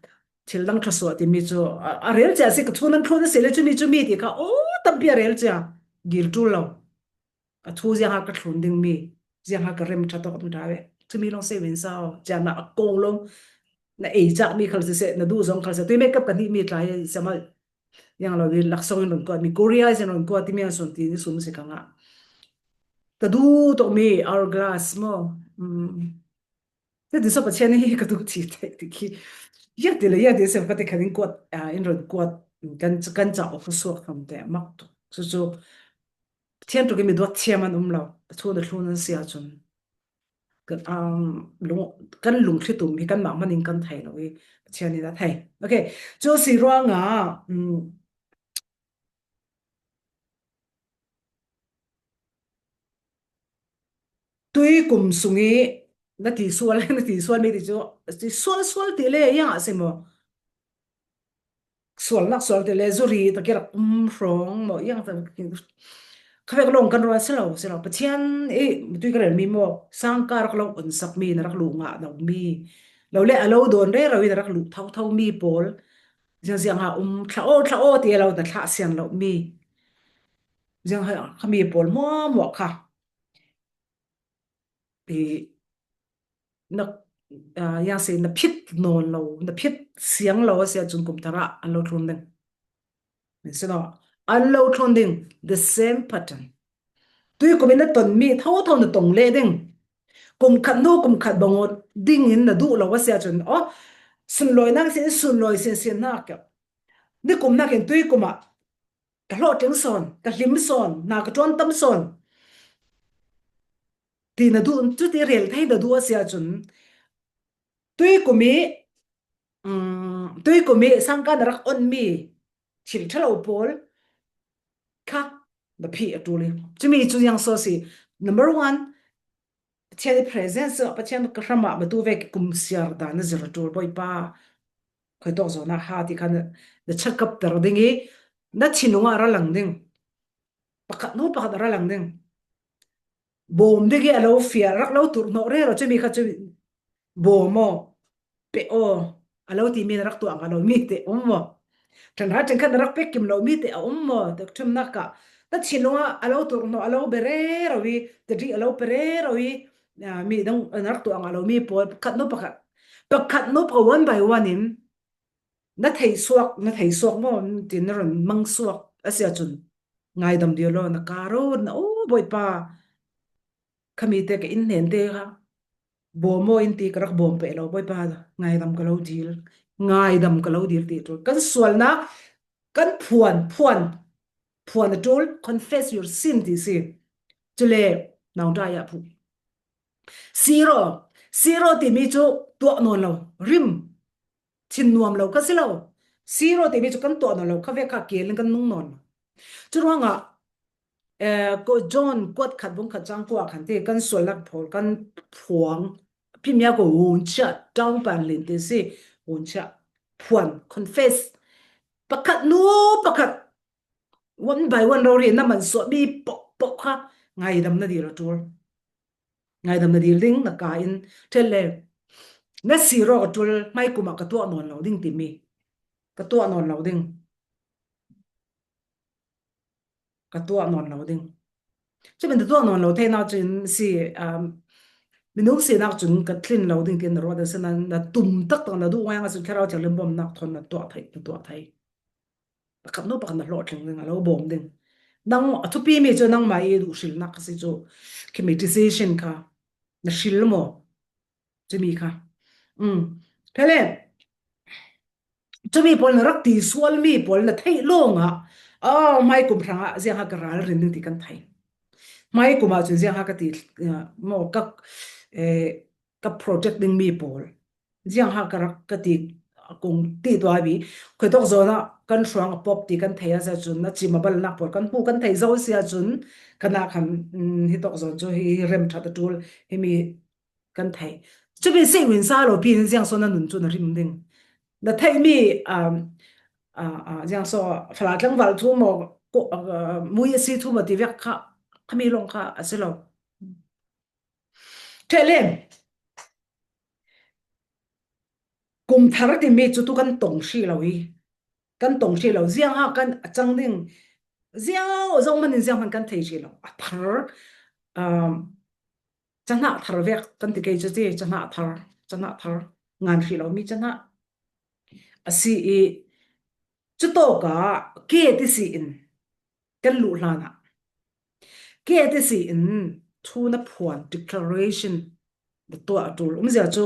Thil dang thluasuah ti mi chu, a, a rel chia si ka thu nan thlun a si le chu mi chu mi ti kha, aw, tampi a rel chia. Gil tul lo. A thu ziang ha ka thlun ding mi, ziang ha ka rem tha tawk a tum ta ve. Chu mi long sei win sa aw. Chia na a kong long. Na ei chak mi khal se se, na duh zawng khal se. Tui makeup ka nih mi tlai se ma. Yang lo di laksawng in rawn kuat mi, Korea in rawn kuat ti mi a sawn ti ni sum se ka ngah. Ka duh tawk mi, Hourglass maw? Um. Te ti saw Pathian hi ka duh ti thei ti khi. Ya ti le, ya ti se ka ti khan in kuat, ah, in rawn kuat, kan, kan chah awk suak tham te mak tu. Chu chu, Pathian tu ki mi duat thiam an um lo. Pathian a thlun an sia chun. Kan, um, lung, kan lungthli tum hi kanmah hmanin kan thei lo i, Pathian in a thei. Okay, chu si ruangah, um, tui kum sung i na ti sual, na ti sual mi ti chu, ti sual sual ti le, yang a si maw? Sual nak sual ti le, zuri ta ki rak um hrawng maw, yang ta ki, kha vek lawng kan ruat si lo, si lo. Pathian i tui ka rel mi maw, sangka rak lo on sak mi, na rak luh ngah lo mi. Lo le a lo dawn rero i na rak luh tho tho mi pawl. Ziang ziang ha um, thla aw, thla aw ti a lo na thlah sian lo mi. Ziang ha, kha mi pawl muah muah kha. I, na, ah, yang sei na phit nawn lo, na phit siang lo a sia chun kum thara an lo thlun ding. Min si lo, an lo thlun ding, the same pattern. Tui kum in na ton mi, tho tho na tong le ding. Kum khat nu, kum khat bangaw ding in na duh lo a sia chun, aw, sunlawi nak sin, sunlawi sin sin nak. Ni kum nak in tui kum ah, ka hlawhtling sawn, ka hlim sawn, hna ka ṭuan tam sawn. Ti na duh, chuti rel thei na duh a sia chun. Tui kum i, um, tui kum i sangka na rak on mi, thil ṭha lo pawl, kha, na phih a tul i. Chumi chu yang saw si. Number one, Pathian i presence, Pathian ka hramah matu vek kum siar dan na zir a tul, Bawipa. Khawi tawk zawna ha ti khan na check up ter ding i, na thinlungah a ra lang ding. Pakhat nu pakhat a ra lang ding. Bawm ding i a lo fial, rak lo turh hnawh rero chu mi kha chu bawm aw, pe aw, a lo ti mi na rak tuah ngah lo mi te um maw? Ṭhen hra ṭhen khat na rak pek kim lo mi te a um maw? Tek thum nak ah, na thinlungah a lo turh hnawh, a lo be rero i, tadih a lo pe rero i, ah, mi dang na rak tuah ngah lo mi pawl, pakhat nu pakhat, pakhat nu pakhat one by one in, na thei suak, na thei suak maw? Tin na rawn mang suak a sia chun, ngaidam deuh lo, na kar ro, na, aw, Bawipa, kha mi te ka in hnen te kha, bawm aw in ti ka rak bawm peh lo, Bawipa, ngaidam ka lo dil. Ngaidam ka lo dil ti tul. Kan sualna, kan phuan, phuan, phuan a tul, confess your sin ti si. Chule, nau dai a phu. Siro, siro ti mi chu tuah nawn lo, rim, thin nuam lo ka si lo. Siro ti mi chu kan tuah nawn lo, kha vek kha kiel in kan nung nawn lo. Churuangah, eh, ko John kuat khat bung khat chang kua khan ti kan sual lak phol kan phuang. Phimia ko hun chia, down pan lin ti si, hun chia. Phuan, confess. Pakhat nu, pakhat. One by one rori na man suah mi pok pok kha. Ngaidam na dil a tul. Ngaidam na dil ding na ka in tel le. Na siro ka tul mai kuma ka tuah nawn lo ding ti mi. Ka tuah nawn lo ding. Ka tuah nawn lo ding. Chu min tuah nawn lo thei na chun si, um, minung si nak chun ka thlin lo ding tin na ruat a si na, na tum tak tak na duh ngai nga chun Thlarau Thianghlim bawm nak thawn na tuah thei, na tuah thei. Pakhat nu pakhat na hlawhtling ding, a lo bawm ding. Nang a thupi mi chu nangmah i duh hril nak ka si chu, khi mi decision kha, na hril maw? Chu mi kha. Um. Thei le, chu mi pawl na rak ti sual mi pawl na theih lawng ah, ah, mai kum hrang ah ziang ha ka ral rin ding ti kan thei. Mai kum ah chun ziang ha ka ti, ah, maw ka, eh, ka protect ding mi pawl. Ziang ha ka rak ka ti, kong ti tua bi. Khoi tawk zawn ah kan hruang a pop ti kan thei a sia chun, a chim a bal nak pawl kan hmu kan thei zo sia chun, ka nak khan, um, hi tawk zawn chu hi rem that a tul, hi mi kan thei. Chu mi sei win sa lo pi ziang so na nun chu na rim ding. Na thei mi, um, ah, ah, ziang so fala tlangval thu maw, ko, ah, mui a si thu maw ti vek kha, kha mi long kha a si lo. Thei le, kum thar ti mi chu tu kan tong hri lo hi. Kan tong hri lo. Ziang ha kan a chang ding. Ziang, zong manin ziang man kan thei hri lo. A thar, um, chana thar vek kan ti kei chu ti, chana thar, chana thar. Ngan hri lo mi chana. A si i, chu tawk a, ke ti si in. Kan luh hlan ah. Ke ti si in, thu na phuan, declaration, na tuah a tul. Um zia chu,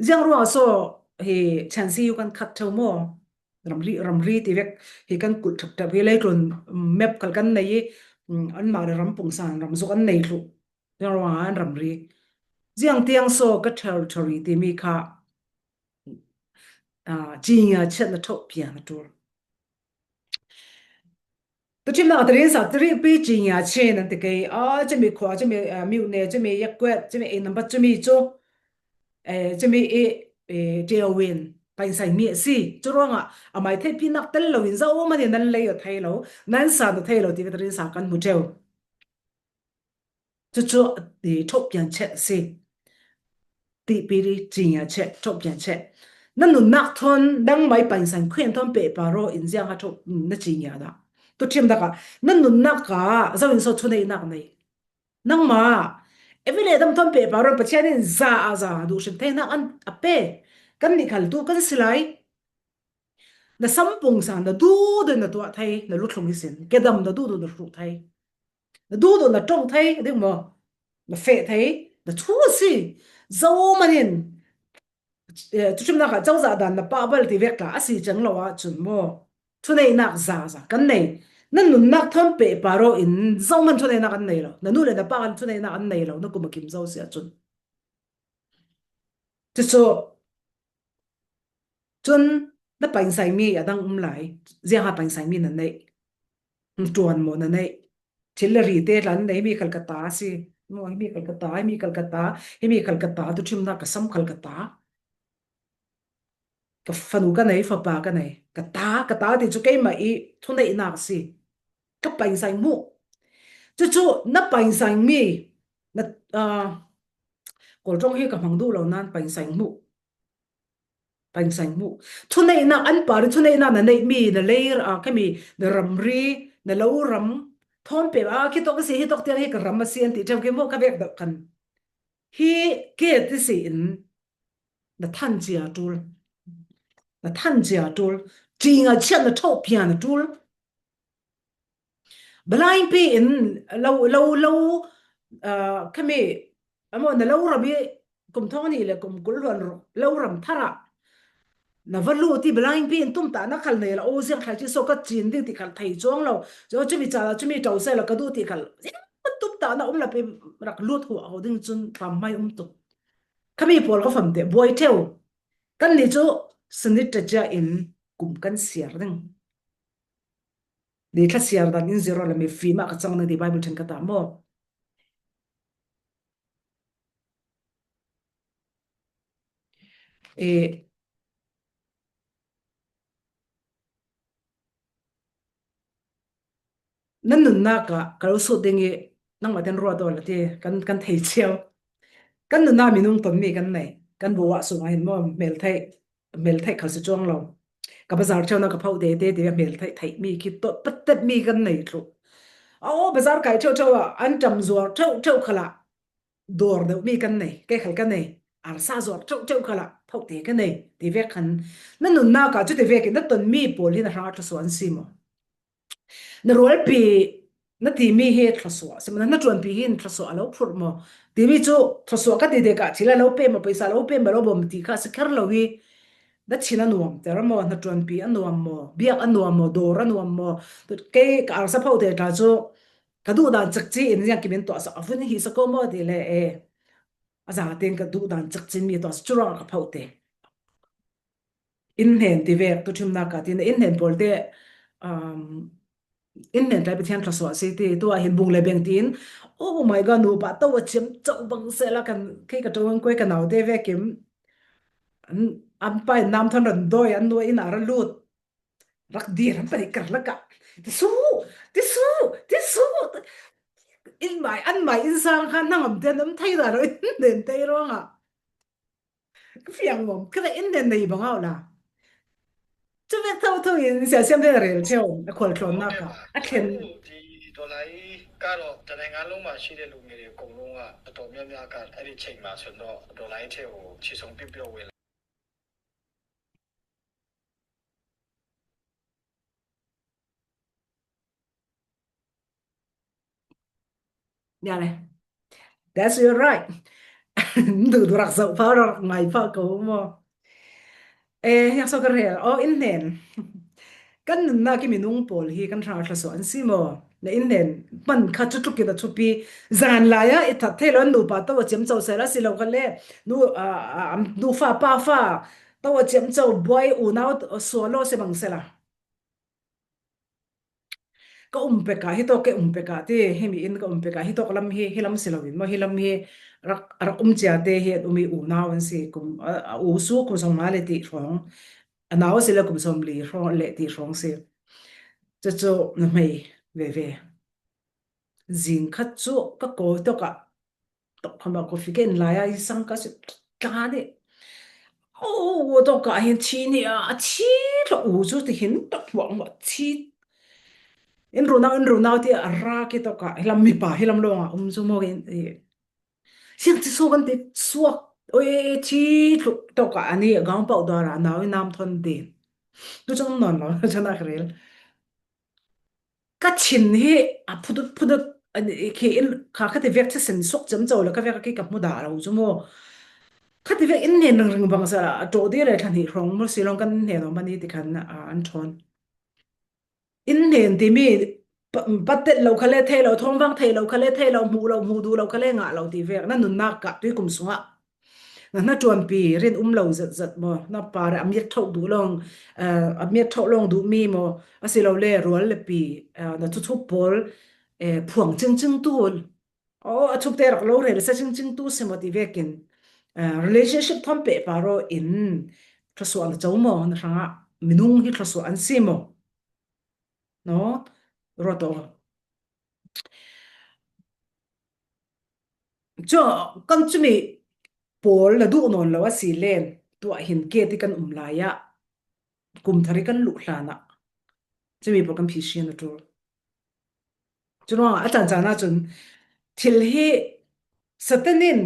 ziang ruang so, hi, chansi yu kan khat theu maw. Ramri, ramri ti vek, hi kan kulh thap thap, hi leitlun, um, map kal kan nei, um, an mah le ram pungsan, ram zuk an nei thlu. Ziang ruang an ramri. Ziang tiang so ka territory ti mi kha, ah, chingia chet na thok pian a tul. Tu chim na ka trin sa tri pi chingia chen an ti kei, ah, chimi khua, chimi, ah, miu ne, chimi yakwet, chimi ei number, chimi chu, eh, chimi e, eh, Teowin, pain sai mi si, chu ruang ah, a mai thei pi nak tel lo in za o ma ni nan lei o thei lo, nan sa na thei lo ti ka trin sa kan mu theu. Chu chu, eh, thok pian chet si. Ti pi ri chingia chet, thok pian chet. Na nunnak thawn, nang mai pain san khuin thawn pe pa ro in ziang ha thok, mm, na chingia da. Tu chim da ka, na nunnak ka, zau in so chu nei nak nei. Nang ma, evi le dam thawn pe pa ro, Pathian in za a za, du sim thei nak an a pe. Kan ni khal tu, kan silai. Na sampung san, na du du na tuah thei, na luthlung hi sin. Ke dam na du du na hruh thei. Na duh duh na tawng thei, ding maw? Na feh thei, na thu a si. Zo manin, eh, tuchimnak ah cozah dan na pah bal ti vek tla a si ceng lo ah cun maw? Thuneinak za za kan nei. Na nunnak thawn peh paro in zo man thuneinak an nei lo. Na nu le na pa kan thuneinak an nei lo. Na kum a kim zo si ah cun. Cucu, cun na painsaimi a dang um lai. Ziangha painsaimi na neih. Tuan maw na neih. Thil le rite tla na neih, himi khal ka ta si. Maw, himi khal ka ta, himi khal ka ta, himi khal ka ta, tuchimnak ka sam khal ka ta. Ka fanu ka nei, fapa ka nei. Ka ta, ka ta ti cu keimah i thuneihnak a si. Ka painsaimi. Cucu na painsaimi, na, aa, Kawl ṭawng hi ka hmang duh lo nain painsaimi. Painsaimi. Thuneihnak an par i thuneihnak na neihmi, na lei, aa, khami, na ramri, na lo ram, thawn pek, aa, khitawk a si, hitawk tiang hi ka ram a si an ti ṭheu khi maw ka vek deuh khan. Hi ke ti si in na than cia ṭul. Na than cia ṭul. Ṭinga chiat na ṭhawh pian a ṭul. Blind pi in lo, lo, lo, ah, khami, amaw na lo ram i kum thawng ni le kum kul hluan ru-, lo ram thar ah. Na va lut i, blind pi in tumtahna khal nei la, o, ziang thlai ci so ka cin ding ti khal thei cuang lo. Zo cumi cala cumi tau se la ka duh ti khal. Ziang tumtahna um la pi rak lut huah ho ding cun pam mai um tuk. Khami pawl ka fam te buai teu. Kan ni cu sinit ta cia in kum kan siar ding. Ni thla siar dan in zero la mi fim ah ka cang na ti Bible ṭhen ka ta maw? E, nan nunnak ah ka lo sut ding i nangmah ten ruat aw la ti kan, kan thei cio. Kan nunnak minung tonmi kan nei. Kan bu ah sung ah hin maw hmel theih, hmel theih khal si cuang lo. Ka bazar ṭheu na ka phoh te te ti hmel theih theih mi khi tawt patet mi kan nei thluh. Aw, bazar kai ṭheu ṭheu ah an ṭam zuar ṭheu ṭheu khal ah dawr deuh mi kan nei, kei khal ka nei. Arsa zuar ṭheu ṭheu khal ah phoh te ka nei ti vek khan na nunnak ah cu ti vek in na tonmi pawl hi na hrang ah thluasuah an si maw? Na rualpi na timi hi thluasuah si maw? Na hnaṭuanpi hi in thluasuah a lo phurh maw? Timi cu thluasuah ka ti te kah thil a lo pe maw, paisa a lo pe maw, lo bawm ti kha si kher lo hi. Na thin a nuam ter maw, hnaṭuanpi a nuam maw, biak a nuam maw, dawr a nuam maw? Kei ka arsa phoh te tla cu ka duh dan cekci in ziang kimin tuah sa a vun hi sa ko maw ti le e. A za tein ka duh dan cekcin mi tuah sa cu ruang ka phoh te. In hnen ti vek tu ṭhimnak ah ti na in hnen pawl te, um, in hnen tlai Pathian thluasuah si ti tu ah hin bung le beng tiin, oh my God, nupa to a ciam co bang sela kan kei ka ṭuan kuai ka nau te vekim an, an pa in nam thawn ran dawi an nuai in a ra lut. Rak dir an pahnih kar lakah. Tisu, tisu, tisu. In mai, an mai in sang khan hnangam te an um thei dah lo in hnen te ruangah. Ka fiang mawm, ka le in hnen nei bang au la. Cu vek tho tho in sia siam te rel cheu, a khual tlawn nak a. A thlen. ဒီဒေါ်လာကြီးကတော့တနိုင်ငံလုံးမှာရှိတဲ့လူငယ်တွေအကုန်လုံးကအတော်များများကအဲ့ဒီချိန်မှာဆိုတော့ဒေါ်လာကြီးထဲကိုခြေစုံပြစ်ပြီးတော့ဝင်လာ Nia le. That's your right. Duh duh rak zoh pha rak ngai pha ko maw. Eh, yak so ka rel. Oh, in hnen. Kan nunnak i minung pawl hi kan hrang a thluasuah an si maw? Na in hnen man kha cu tluk in a thupi. Zan lai ah i that thei lo an nupa to a ciam co sela si lo kha le. Nu, ah, ah, am, nu fa pa fa to a ciam co buai unau sual lo si bang sela. Ka um pek ah hi tawk, ka um pek ah ti, himi in ka um pek ah hi tawk lam hi, hi lam si lo in maw, hi lam hi rak, rak um cia te hi an um i unau an si, kum, a, a u su kum sawmnga le ti hrawng, a nau si le kum sawmli hrawng le ti hrawng si. Cucu na hmei veve. Zing khat cu ka kawi tawk ah, tawk kham ah coffee ka in lai ah, i sang ka si tla nih. Oh, tawk ah hin thi nih ah, a thi tlawh u cu ti hin tak huang huah thi. In runau, in runau ti a ra ki tawk ah, hi lam mipa, hi lam lawng ah um cu maw in, i, siang ti suak an ti suak. Oi, thi tluk tawk ah, ani a gang pauh dar ah, a nau i nam thawn din. Tu cang nawn lo, chan a ka rel. Ka thin hi a phudut phudut, a ni khi in kha khati vek thisen suak ciamco le ka vek a ki ka hmu dah lo cu maw? Khati vek in hnen ringring bang sa a ṭawh dih le thla hnih hrawng maw si lawng kan hnen awm a ni ti khan, a, an ṭhawn. In hnen timi pa-, patet lo kha le thei lo, thawngvang thei lo kha le thei lo, hmuh lo, hmuh duh lo kha le ngah lo ti vek na nunnak kah tui kum sungah. Na hnaṭuanpi rin um lo zetzet maw? Na pa re a miat ṭhoh duh lawng, eh, a miat ṭhoh lawng duhmi maw? A si lo le rual le pi, eh, na thuthup pawl, eh, phuang cingcing tu. Aw, a thupte rak lo rel sa cingcing tu si maw ti vekin, eh, relationship thawn peh paro in thluasuah na co maw? Na hrangah minung hi thluasuah an si maw? No? Ruat aw. Cu kan cumi pawl na duh nawn lo a si len, tuah hin ke ti kan um lai ah, kum thar i kan luh hlan ah, cumi pawl kan phihri na ṭul. Curuangah a caan caan ahcun thil hi Satan in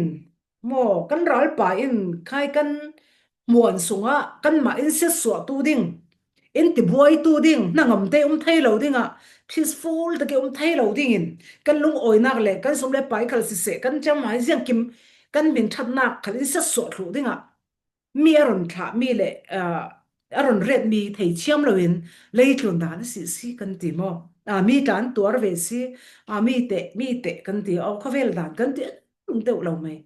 maw kan ralpa in khai kan hmuan sungah kanmah in siatsuahtu ding, in tibuaitu ding, hnangamte um thei lo dingah, peaceful tak i um thei lo dingin kan lungawinak le kan sum le pai khal siseh, kan ṭiamhai ziangkim kan hmin ṭhatnak khal in siatsuah thluh dingah mi a run thlahmi le, ah, a rawn ret mi thei thiam loin leitlun dan a si si kan ti maw? A, mi tlan tuar ve si, a, mi teh, mi teh kan ti, aw, khawvel dan kan ti, a deuh lo mai.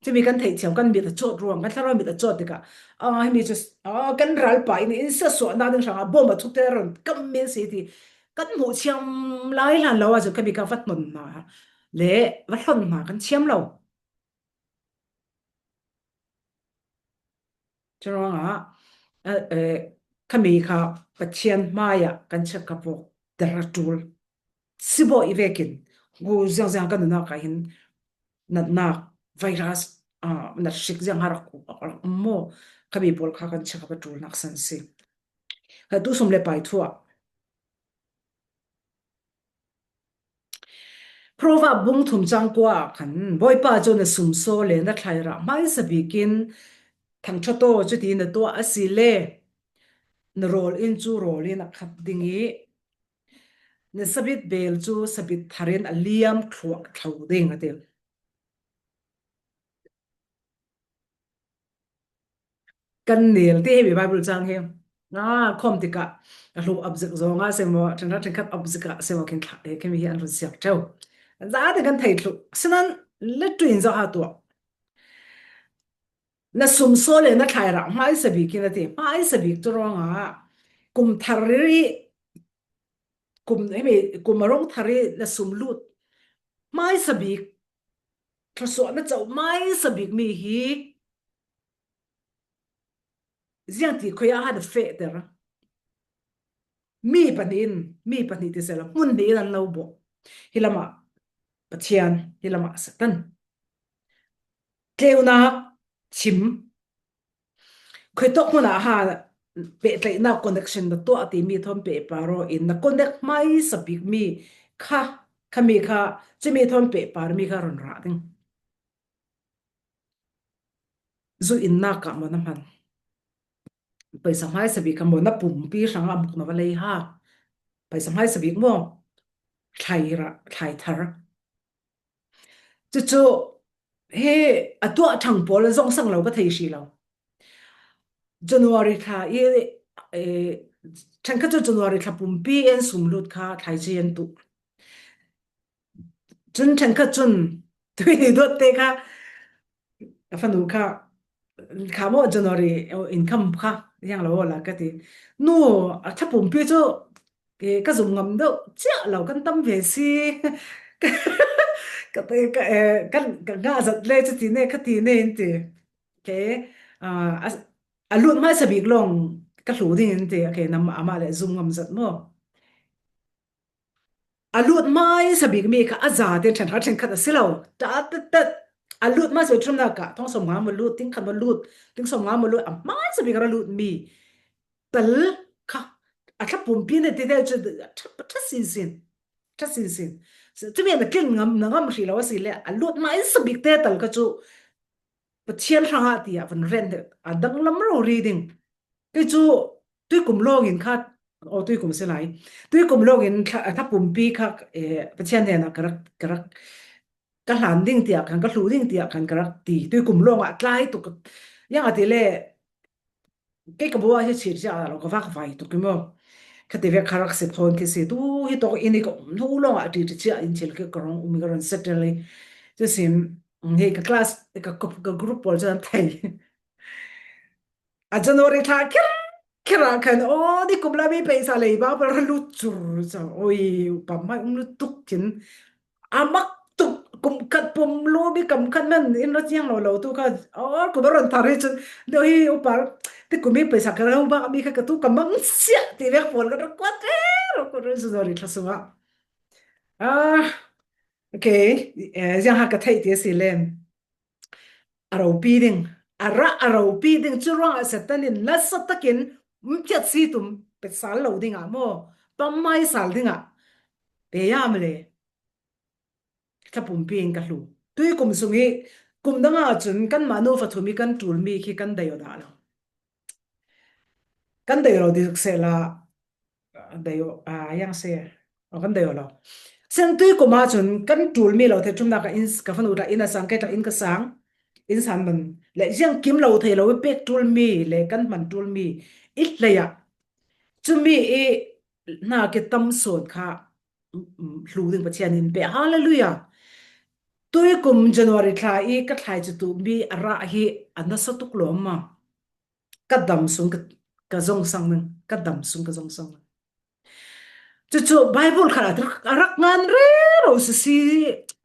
Chumi kan theih thiam, kan mit a chawt ruang, kan thlarau mit a chawt tikah, a, hemi chu, a, kan ral pah in, in siatsuahna ding hrangah bawm a thute a rawn kam mi a si ti kan hmuh thiam lai hlan lo a, chu khami kha va hnawn hna leh va hlawn hna kan thiam lo. Churuangah, eh, eh, khami kha Pathian hmaiah kan chhe kha vawk der a ṭul. Sibawh i vekin, hu ziang ziang kan nunakah hin natna, virus, ah, nat hrik ziang har a ku a rak um maw? Khami pawl kha kan chhe kha va ṭul naksan si. Kha tu sum le pai thu ah, Proverb bung thum chang kua ah khan, Bawipa chu na sum saw le na thlai rah hmaisa bikin thangṭha taw chuti na tuah a si le, na rawl in chu rawl in a khat ding i, na sabit bel chu sabit tharin a liam thluah thlo ding a ti. Kan nel ti hemi Bible chang hi. A, khawm tikah a hlu up zek zawnga se maw, ṭhenkhat ṭhenkhat up zekah se maw, khin thla, eh, khemi hi an rawn ziak ṭheuh. Zate kan thei thluh. Sinan le tuin zawh ha tuah. Na sum saw le na thlai rah hmaisa bikin a ti. Hmaisa bik chu ruangah kum thar i, kum, hemi, kum a rawng thar i na sum lut hmaisa bik, thluasuahna chauh hmaisa bik mi hi ziang ti khawia han a feh ter. Mi pahnihin, mi pahnih ti sela, hmun hnihin an lo bawh. Hi lamah Pathian, hi lamah Satan. Tleuna, thim. Khawi tawk hmunah ha pehtlaihna connection na tuah ti mi thawn pehpar aw in na connect hmaisa bik mi kha, khami kha, chumi thawn pehpar mi kha rawn rah ding. Zu inna kah maw na hman? Paisa hmaisa bik kha maw na pumpi hrangah a muk na va lei ha? Paisa hmaisa bik maw? Thlai rah, thlai thar. Chu chu, he, a tuah thang pawl zawng sang lo ka thei hri lo. January thla i, eh, ṭhenkhat chu January thla pumpi en sum lut kha thlai chi en tuh. Chun ṭhenkhat chun tui ni dawt te kha, ka fanu kha, kha maw January, eh, income kha, hiang lo la ka ti. Nu, a thla pumpi chu, eh, ka zum ngam deuh chiah lo kan tam ve si. Ka, ka, ka, eh, kan, ka ngah zat le chu ti ne, ka ti ne in ti. Ke, ah, a, a lut hmaisa bik lawng ka hlu ding in ti. Ke, nam amah le zum ngam zat maw? A lut hmaisa bik mi kha a za te ṭhen khat ṭhen khat a si lo. Ta, ta, ta, a lut hmaisa bik ṭumna kah, thawng sawm nga maw lut, ting khat maw lut, ting sawm nga maw lut, a hmaisa bik a ra lut mi. Tal kha, a thla pumpi na ti te chu, ṭha, ṭha sin sin. Ṭha sin sin. Chumi na tlin ngam, na ngam hri lo a si le, a lut hmaisa bik te tal kha chu, Pathian hrangah ti a van ren de, a danglam rori ding. Kei chu tuikum lawngin kha, aw, tuikum si lai. Tuikum lawngin thla, thla pumpi kha, eh, Pathian hnenah ka rak, ka rak, ka hlan ding tiah khan, ka hlu ding tiah khan ka rak ti. Tuikum lawngah tlai tuk, yang a ti le, kei ka buah hi chhir chiah a lo, ka vak vai tuk i maw? Khati vek kha rak si thawn khi si, tu hi tawk in i ka um hnu lawngah ṭi ṭi chiah in thil khi ka rawng um i ka rawn settle i. Chu sin, hei ka class, ka, ka, ka group pawl chuan an thei. A January thla kher kher ah khan, aw, ni kum la mi paisa lei ba, ba ra lut chur chang. Oi, upa mai um lutuk chin. A mak tuk, kum khat pum lu mi kam khat man in ra chiang lo lo tu kha. Aw, kum a rawn thar hi chun. Deuh hi upa, ti kum mi paisa ka lo ba mi kha ka tu ka mang sia ti vek pawl ka ra kuat re, ro kuat re January thla sunga. Ah, okay, eh, ziang ha ka theih ti a si lem. A ropi ding, a rah a ropi ding, chu ruangah Satan in nasa takin, um, thiat si tum, pet sal lo dingah maw, pam mai sal dingah, pe yam le, thla pumpi in ka hlu. Tuikum sung hi, kum dangah chun, kanmah nu fa thum hi kan tul mi khi kan dai aw dah lo. Kan dai lo dik sela, dai aw, a, yang se, aw, kan dai aw lo. Sen tuikum a chun, kan tul mi lo the thumna ka in, ka fanu ta in a sang, kei ta in ka sang. Inn sang man le ziang kim lo thei lo i pek tul mi le kan man tul mi i hlei ah, cumi i hna ki tam sawn kha, mm, mm, hlu ding Pathian in pe. Hallelujah. Tui kum January thla i ka thlai cu tu mi a rah hi a nasa tuk lo ma. Ka dam sung ka, ka zong sang ning, ka dam sung ka zong sang ning. Cucu Bible kha a rak, a rak ngan rero sisi,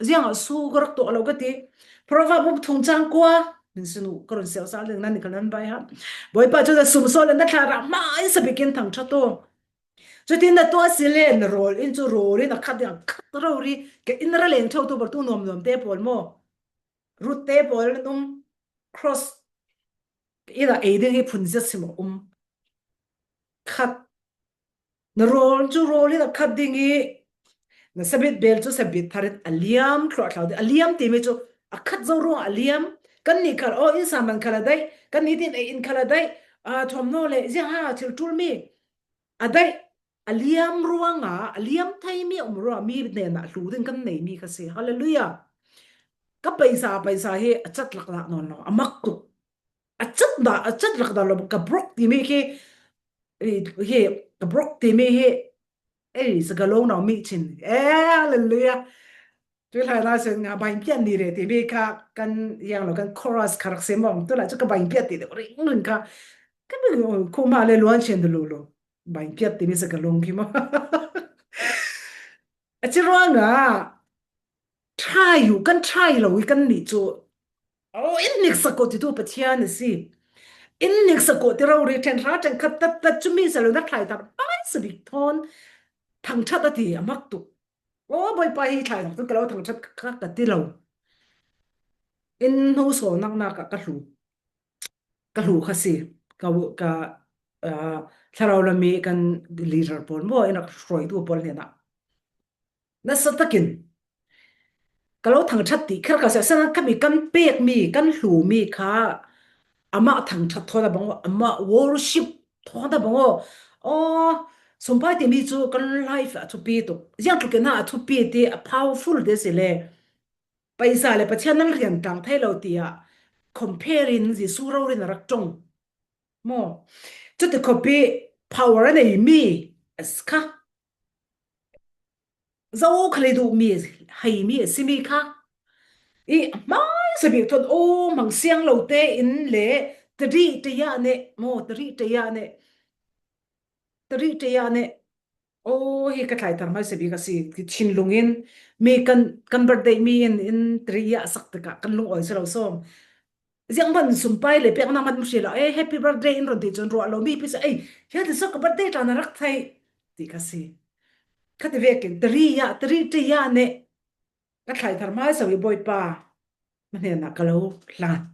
ziang a su ka rak tuah lo ka ti. Proverb bung thum cang kua, min sinu ka run sel sal ding nan ni ka nan bai ha. Bawipa cu na sum saw le na thla rah hmai sa bikin thang ṭha taw. Cutin na tuah si le na rawl in cu rawl in a khat ding a khat rori, ka in ra leng ṭho tu bar tu nuam nuam te pawl maw. Rut te pawl an um, cross ina ei ding hi phun zia sim a um. Khat. Na rawl cu rawl in a khat ding i, na sabit bel cu sabit thar in a liam thluah thlau ding. A liam timi cu a khat zo ruang a liam. Kan nih khal, oh, inn sang man khal a daih. Kan nitin ei in khal a daih. Ah, thuam naw le, ziang ha, thil ṭul mi. A daih, a liam ruangah, a liam thei mi a um ruangah mi hnenah hlu ding kan nei mi kha si. Hallelujah. Ka paisa, paisa hi a cat lak dah nawn lo, a mak tuk. A cat dah, a cat lak dah lo, ka brok timi khi, eh, hi, ka brok timi hi, ei, sa ka lo nau mi chin. Eh, hallelujah. Tui hlai na sen nga bain piat ni re timi kha kan yang lo kan chorus kha rak sem mawng. Tu lai cu ka bain piat ti deuh ring ring kha. Kan bi khuma le luan chen de lo lo. Bain piat timi sa ka lung khi maw. A ci ruangah try u kan try lo i kan nih cu. Oh, in nik sa ko ti tu Pathian a si. In nik sa ko ti rori ṭhen hra ṭhen khat tat tat cu mi sa lo na thlai tar pai sa bik thawn thang ṭhat a ti a mak tuk. Aw, Bawipa hi thlai thang cu ka lo thang ṭhat kha ka ti lo. In hnu saw nak nak ah ka hlu. Ka hlu kha si. Ka, ka, ah, thlarau lam i kan leader pawl maw, in rak hruaitu pawl hnenah. Nasa takin ka lo thang ṭhat ti kher ka sia, sana kami kan pek mi, kan hlu mi kha amah thang ṭhat thawn a bang, amah worship thawn a bang aw. Aw, sumpai timi cu kan life a thupi tuk. Ziang tlukin a thupi ti a powerful te si le. Paisa le Pathian nan rian tang thei lo ti ah compare in Jesu rori in a rak ṭong. Maw. Cuti khopi power a nei mi a si kha. Zo kha lei duh mi, hei mi a si mi kha. I hmai sa bik thawn, aw, hmang siang lo te in le, tari taya ne, maw, tari taya ne, tari taya ne, aw, hi ka thlai thar hmai sa bik a si, ki thinlung in, mi kan, kan birthday mi in, in tari ya sak tikah, kan lung awi si lo sawm. Ziang hman sumpai le pek na hman hri lo, eh, happy birthday in ron ti cun ruah lo mi pi sa, ei, hian ti so ka birthday tla na rak thei, ti ka si. Khati vekin, tari ya, tari taya ne, ka thlai thar hmai sa i Bawipa, na hnenah ka lo hlan.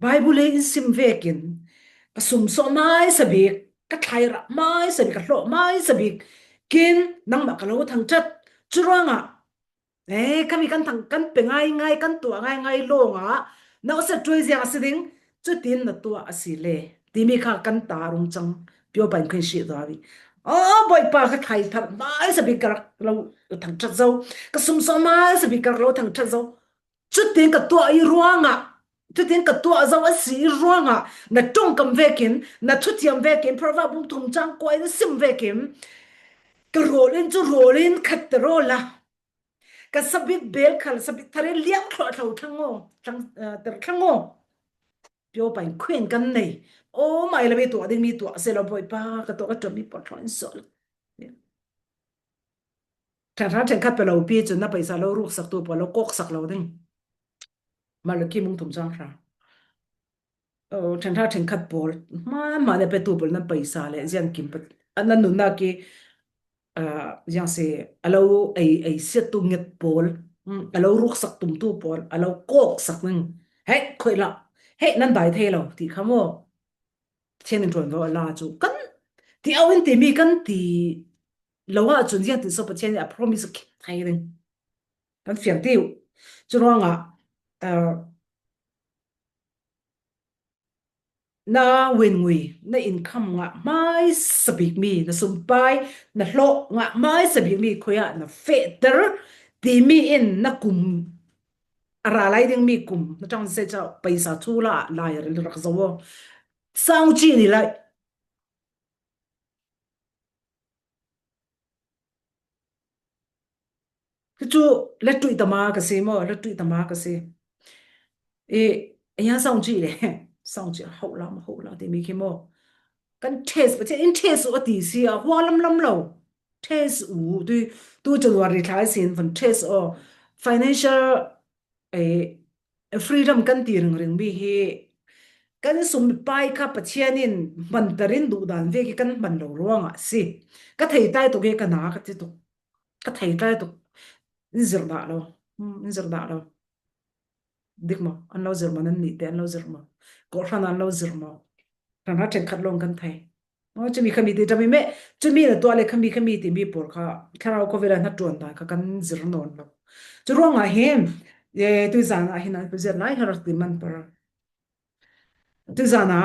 Bible in sim vekin, ka sum sawh hmai sa bik, ka thlai rah hmai sa bik, ka hlawh hmai sa bik, kin nangmah ka lo thang ṭhat. Cu ruangah, eh, kami kan thang, kan pe ngai ngai, kan tuah ngai ngai lawngah, na usa tuai ziang a si ding, cutin na tuah a si le. Timi kha kan ta rung cang, pio pain khuin si zawi. Oh, Bawipa ka thlai thar hmai sa bik ka rak lo thang ṭhat zo, ka sum sawh hmai sa bik ka rak lo thang ṭhat zo. Cutin ka tuah i ruangah, cutin ka tuah zo a si i ruangah, na ṭongkam vekin, na thutiam vekin, Proverb bung thum cang kua in sim vekin, ka rawl in cu rawl in khat te rawl la. Ka sabit bel khal, sabit thar in liam thluah thlo thlang aw, thlang, eh, ter thlang aw. Pio pain khuin kan nei. Oh, mai la mi tuah ding mi tuah se lo Bawipa, ka tuah ka tuah mi pawl thluah in sual. Ṭhen hra ṭhen khat pe lo pi cun na paisa lo ruksak tu pawl lo kawksak lo ding. Malaki mung thum cang hra. Oh, ṭhen hra ṭhen khat pawl. Hma, hma ne pe tu pawl nan paisa le ziang kim pa, a nan nunnak i, ah, ziang si, a lo ei, ei siat tu nget pawl. Mm, a lo ruksak tum tu pawl. A lo kawksak ning. Hei, khoih la. Hei, nan dai thei lo. Ti kha maw. Pathian in ṭuanvo a la cu kan ti au in timi kan ti lo ahcun ziang ti so Pathian in a promise a khim thei ding. Kan fiang ti uh. Cu ruangah, ah, na win ngui, na income ngah hmai sabik mi, na sumpai, na hlawh ngah hmai sabik mi, khoi ah na fehter timi in na kum a ra lai ding mi kum, na tang se cha paisa thu la lai rak zo. Sang chi ni lai. Chu le tui tama ka si mo, le tui tama ka si. E, e ya sang chi le. Sang chi ho la, ho la ti mi ki mo. Kan test, Pathian in test u a ti si a, hua lam lam lo. Test u, tu, tu January thla sin van test u. Financial, e, freedom kan ti ring ring mi hi. Kan sum pai kha Pathian in man tarin duh dan ve ki kan man lo ruang a si. Ka thei tai to ke ka na ka ti to. Ka thei tai to. In zir da lo. Hmm, in zir da lo. Dik mo, an lo zir mo, nan ni te an lo zir mo. Ko hran an lo zir mo. Hran ha chen khat long kan thei. O, chumi khami ti tami me, chumi na tua le khami khami ti mi por kha, kharau ko vela na tuan ta kha kan zir non lo. Chu ruang a hin, e, tu zan a hin an pe zir lai har ti man par. Tu zan a,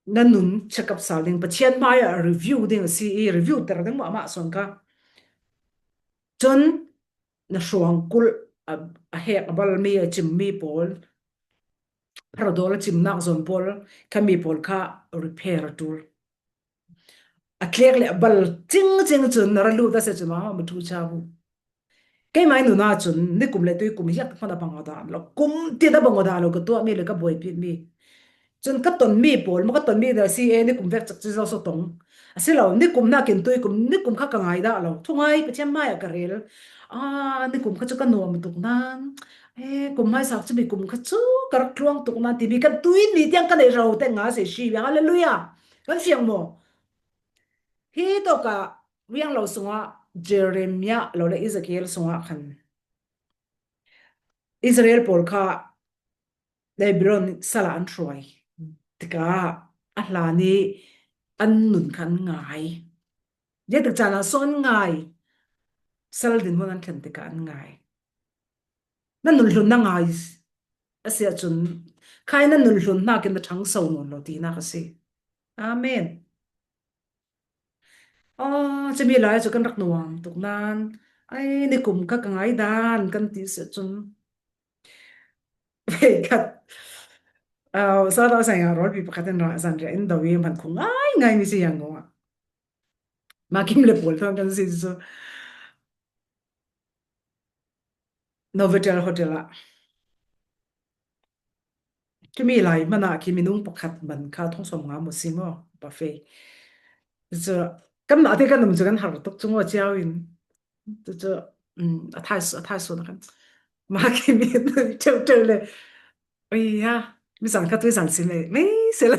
na nun check up sal ding, Pathian mai a review ding a si i review ter ding ma ma son kha. Chun, na hruang kul a, a hek a bal mi a chim mi pawl, Panadol a chim nak zon pawl, kha mi pawl kha repair a tul. A tlek le a bal ching ching chun na ra lu ta se chun ma ma thu cha bu. Kei mai nu na chun ni kum le tui kum hiak ta khona bang da lo. Kum ti da bang da lo ka tua mi le ka boi pi mi. Chun ka ton mi pawl, ma ka ton mi da si e ni kum vek chak chi zo so tong. A si lo, ni kum na kin tui kum, ni kum kha ka ngai da lo. Thu ngai Pathian mai a ka rel. A, ni kum kha chu ka nuam tuk nan. E, kum mai sak chu mi kum kha chu ka rak tluang tuk nan ti mi kan tui ni tiang ka nei ro te nga se shi. Hallelujah. Kan fiang mo. Hi to ka riang lo sunga Jeremiah lo le Ezekiel sunga khan. Israel pawl kha Babylon sala an hruai. Tika a hla ni an nun khan ngai. Dia tak chana son ngai. Sal din mun an thlen tika an ngai. Na nun hlun na ngai. A sia chun. Khai na nun hlun na kin na thang so non lo ti na ka si. Amen. A, chumi lai chu kan rak nuam tuk nan. Ai, ni kum kha ka ngai dan kan ti se chun. Vei khat. A, sa ta sa ya rol pi pakhat in ra san ria in dawi man khu ngai ngai mi si yang ngo. Ma kim le pol thang kan si so. Novotel Hotel ah. Chumi lai mana khi minung pakhat man kha thong som nga mo si mo buffet. Chu kan na te kan um chu kan har tuk chu ngo chiao in. Chu chu, um, a thai su, a thai su na kan. Ma khi mi teu teu le. Oi ya, mi zan kha tui zan si le. Mi se le.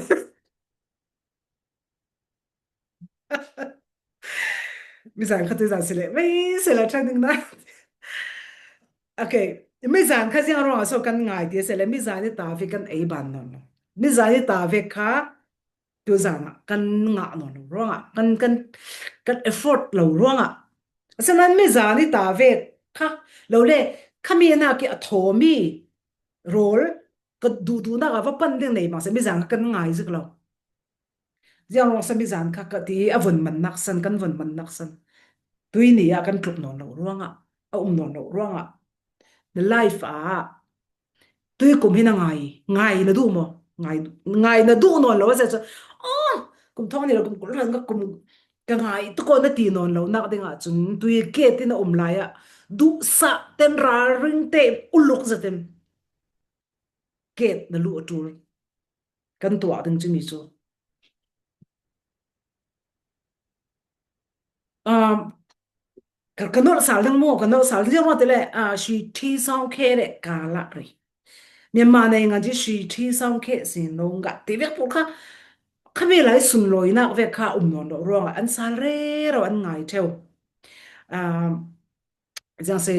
Mi zan kha tui zan si le. Mi se le training na. Okay. Mi zan kha ziang rong a so kan ngai ti se le. Mi zan ni ta ve kan ei ban non lo. Mi zan ni ta ve kha tu zan a kan nga non lo ruang a. Kan, kan, kan effort lo ruang a. Asanan mi zan ni ta ve kha lo le kha mi na ki a tho mi rol ka du du na ka va pan ding nei ma se mi zan kha kan ngai zik lo. Ziang rong sa mi zan kha ka ti a von man nak san, kan von man nak san. Tui ni a kan tluk non lo ruang a, a um non lo ruang a. The life a, tui kum hi na ngai, ngai na du mo, ngai, ngai na du non lo, a se chu, oh, kum thong ni lo, kum kul ran ka kum, ka ngai, tu ko na ti non lo, nak ding a chun, tui ke ti na um lai a, du sa ten ra ring te, uluk za ten. Ket na lu a tul. Kan tuah ding chumi chu. Um, ka, ka nol sal ding mo, ka nol sal ding mo te le, a, shi thi song khe le ka la ri. Myanmar nei ngan chi shi thi song khe si no nga ti vek pu kha, kha mi lai sun loi nak vek kha um non lo ruang an sal re ro an ngai theu. Um, Ziang se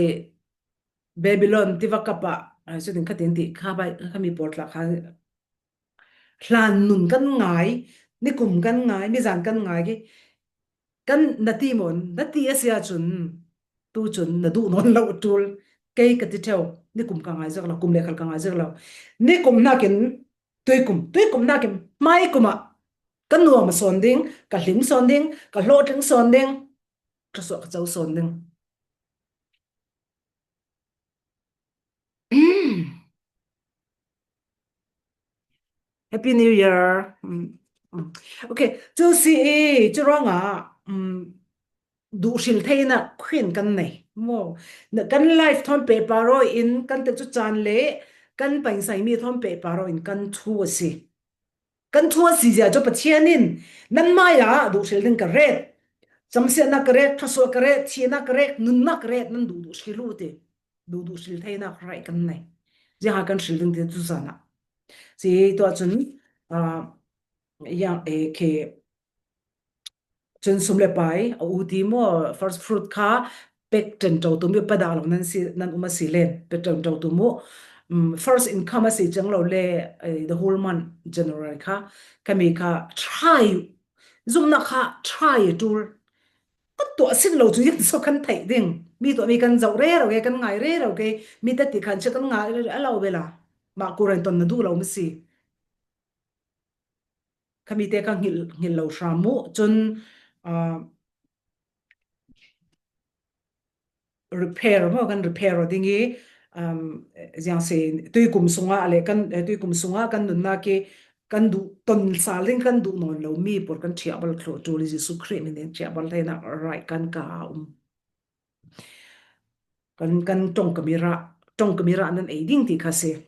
Babylon ti va kapa, ai, su ding kha tin ti kha bai, kha mi por tla kha hlan nun kan ngai, ni kum kan ngai, mi zan kan ngai ki, kan na ti mon, na ti a sia chun, tu chun na du non lo tul, kei ka ti theu, ni kum ka ngai zak lo, kum le khal ka ngai zak lo. Ni kum na kin, tui kum, tui kum na kin, mai kum a, ka nuam a son ding, ka hlim son ding, ka hlo tling son ding, ka suak ka chau son ding. Happy New Year. Mm, mm. Okay, chu si i, chu rong a, mm, duh hril theina khuin kan nei. Mo, na kan life thawn pehpar aw in kan tek chu chan le kan paisai mi thawn pehpar aw in kan thu a si. Kan thu a si zia chu Pathian in nan mai a duh hril ding ka ret. Chamsiatna ka ret, thluasuah ka ret, thina ka ret, nunna ka ret, nan duh duh hril u ti. Duh duh hril theina ka rai kan nei. Zia ha kan hril ding ti chu zana. Si tua chun, ah, yang, eh, ke, chun sum le pai, a u ti maw, first fruit kha, pek ṭan ṭo tu mi pa dah lo nan si, nan um a si len, pek ṭan ṭo tu mu. Um, first income a si chang lo le, eh, the whole month, January kha, ka mi kha, try, zumna kha, try a tul. Ka tua sin lo chu yan so kan thei ding. Mi tua mi kan zau re ro ke, kan ngai re ro ke, mi ta ti khan che kan ngai re a lo ve la. Ma ku ren ton na du lo mi si. Ka mi te ka ngil, ngil lo hra mu, chun, ah, repair maw, kan repair aw ding i, um, ziang se, tui kum sunga le kan, eh, tui kum sunga kan nunna ke, kan duh ton sal ding kan duh nawn lo mi por kan thiah bal thlo tu le Jesu Khrih min ding thiah bal theina rai kan ka um. Kan, kan ṭong ka mi ra, ṭong ka mi ra nan ei ding ti kha se.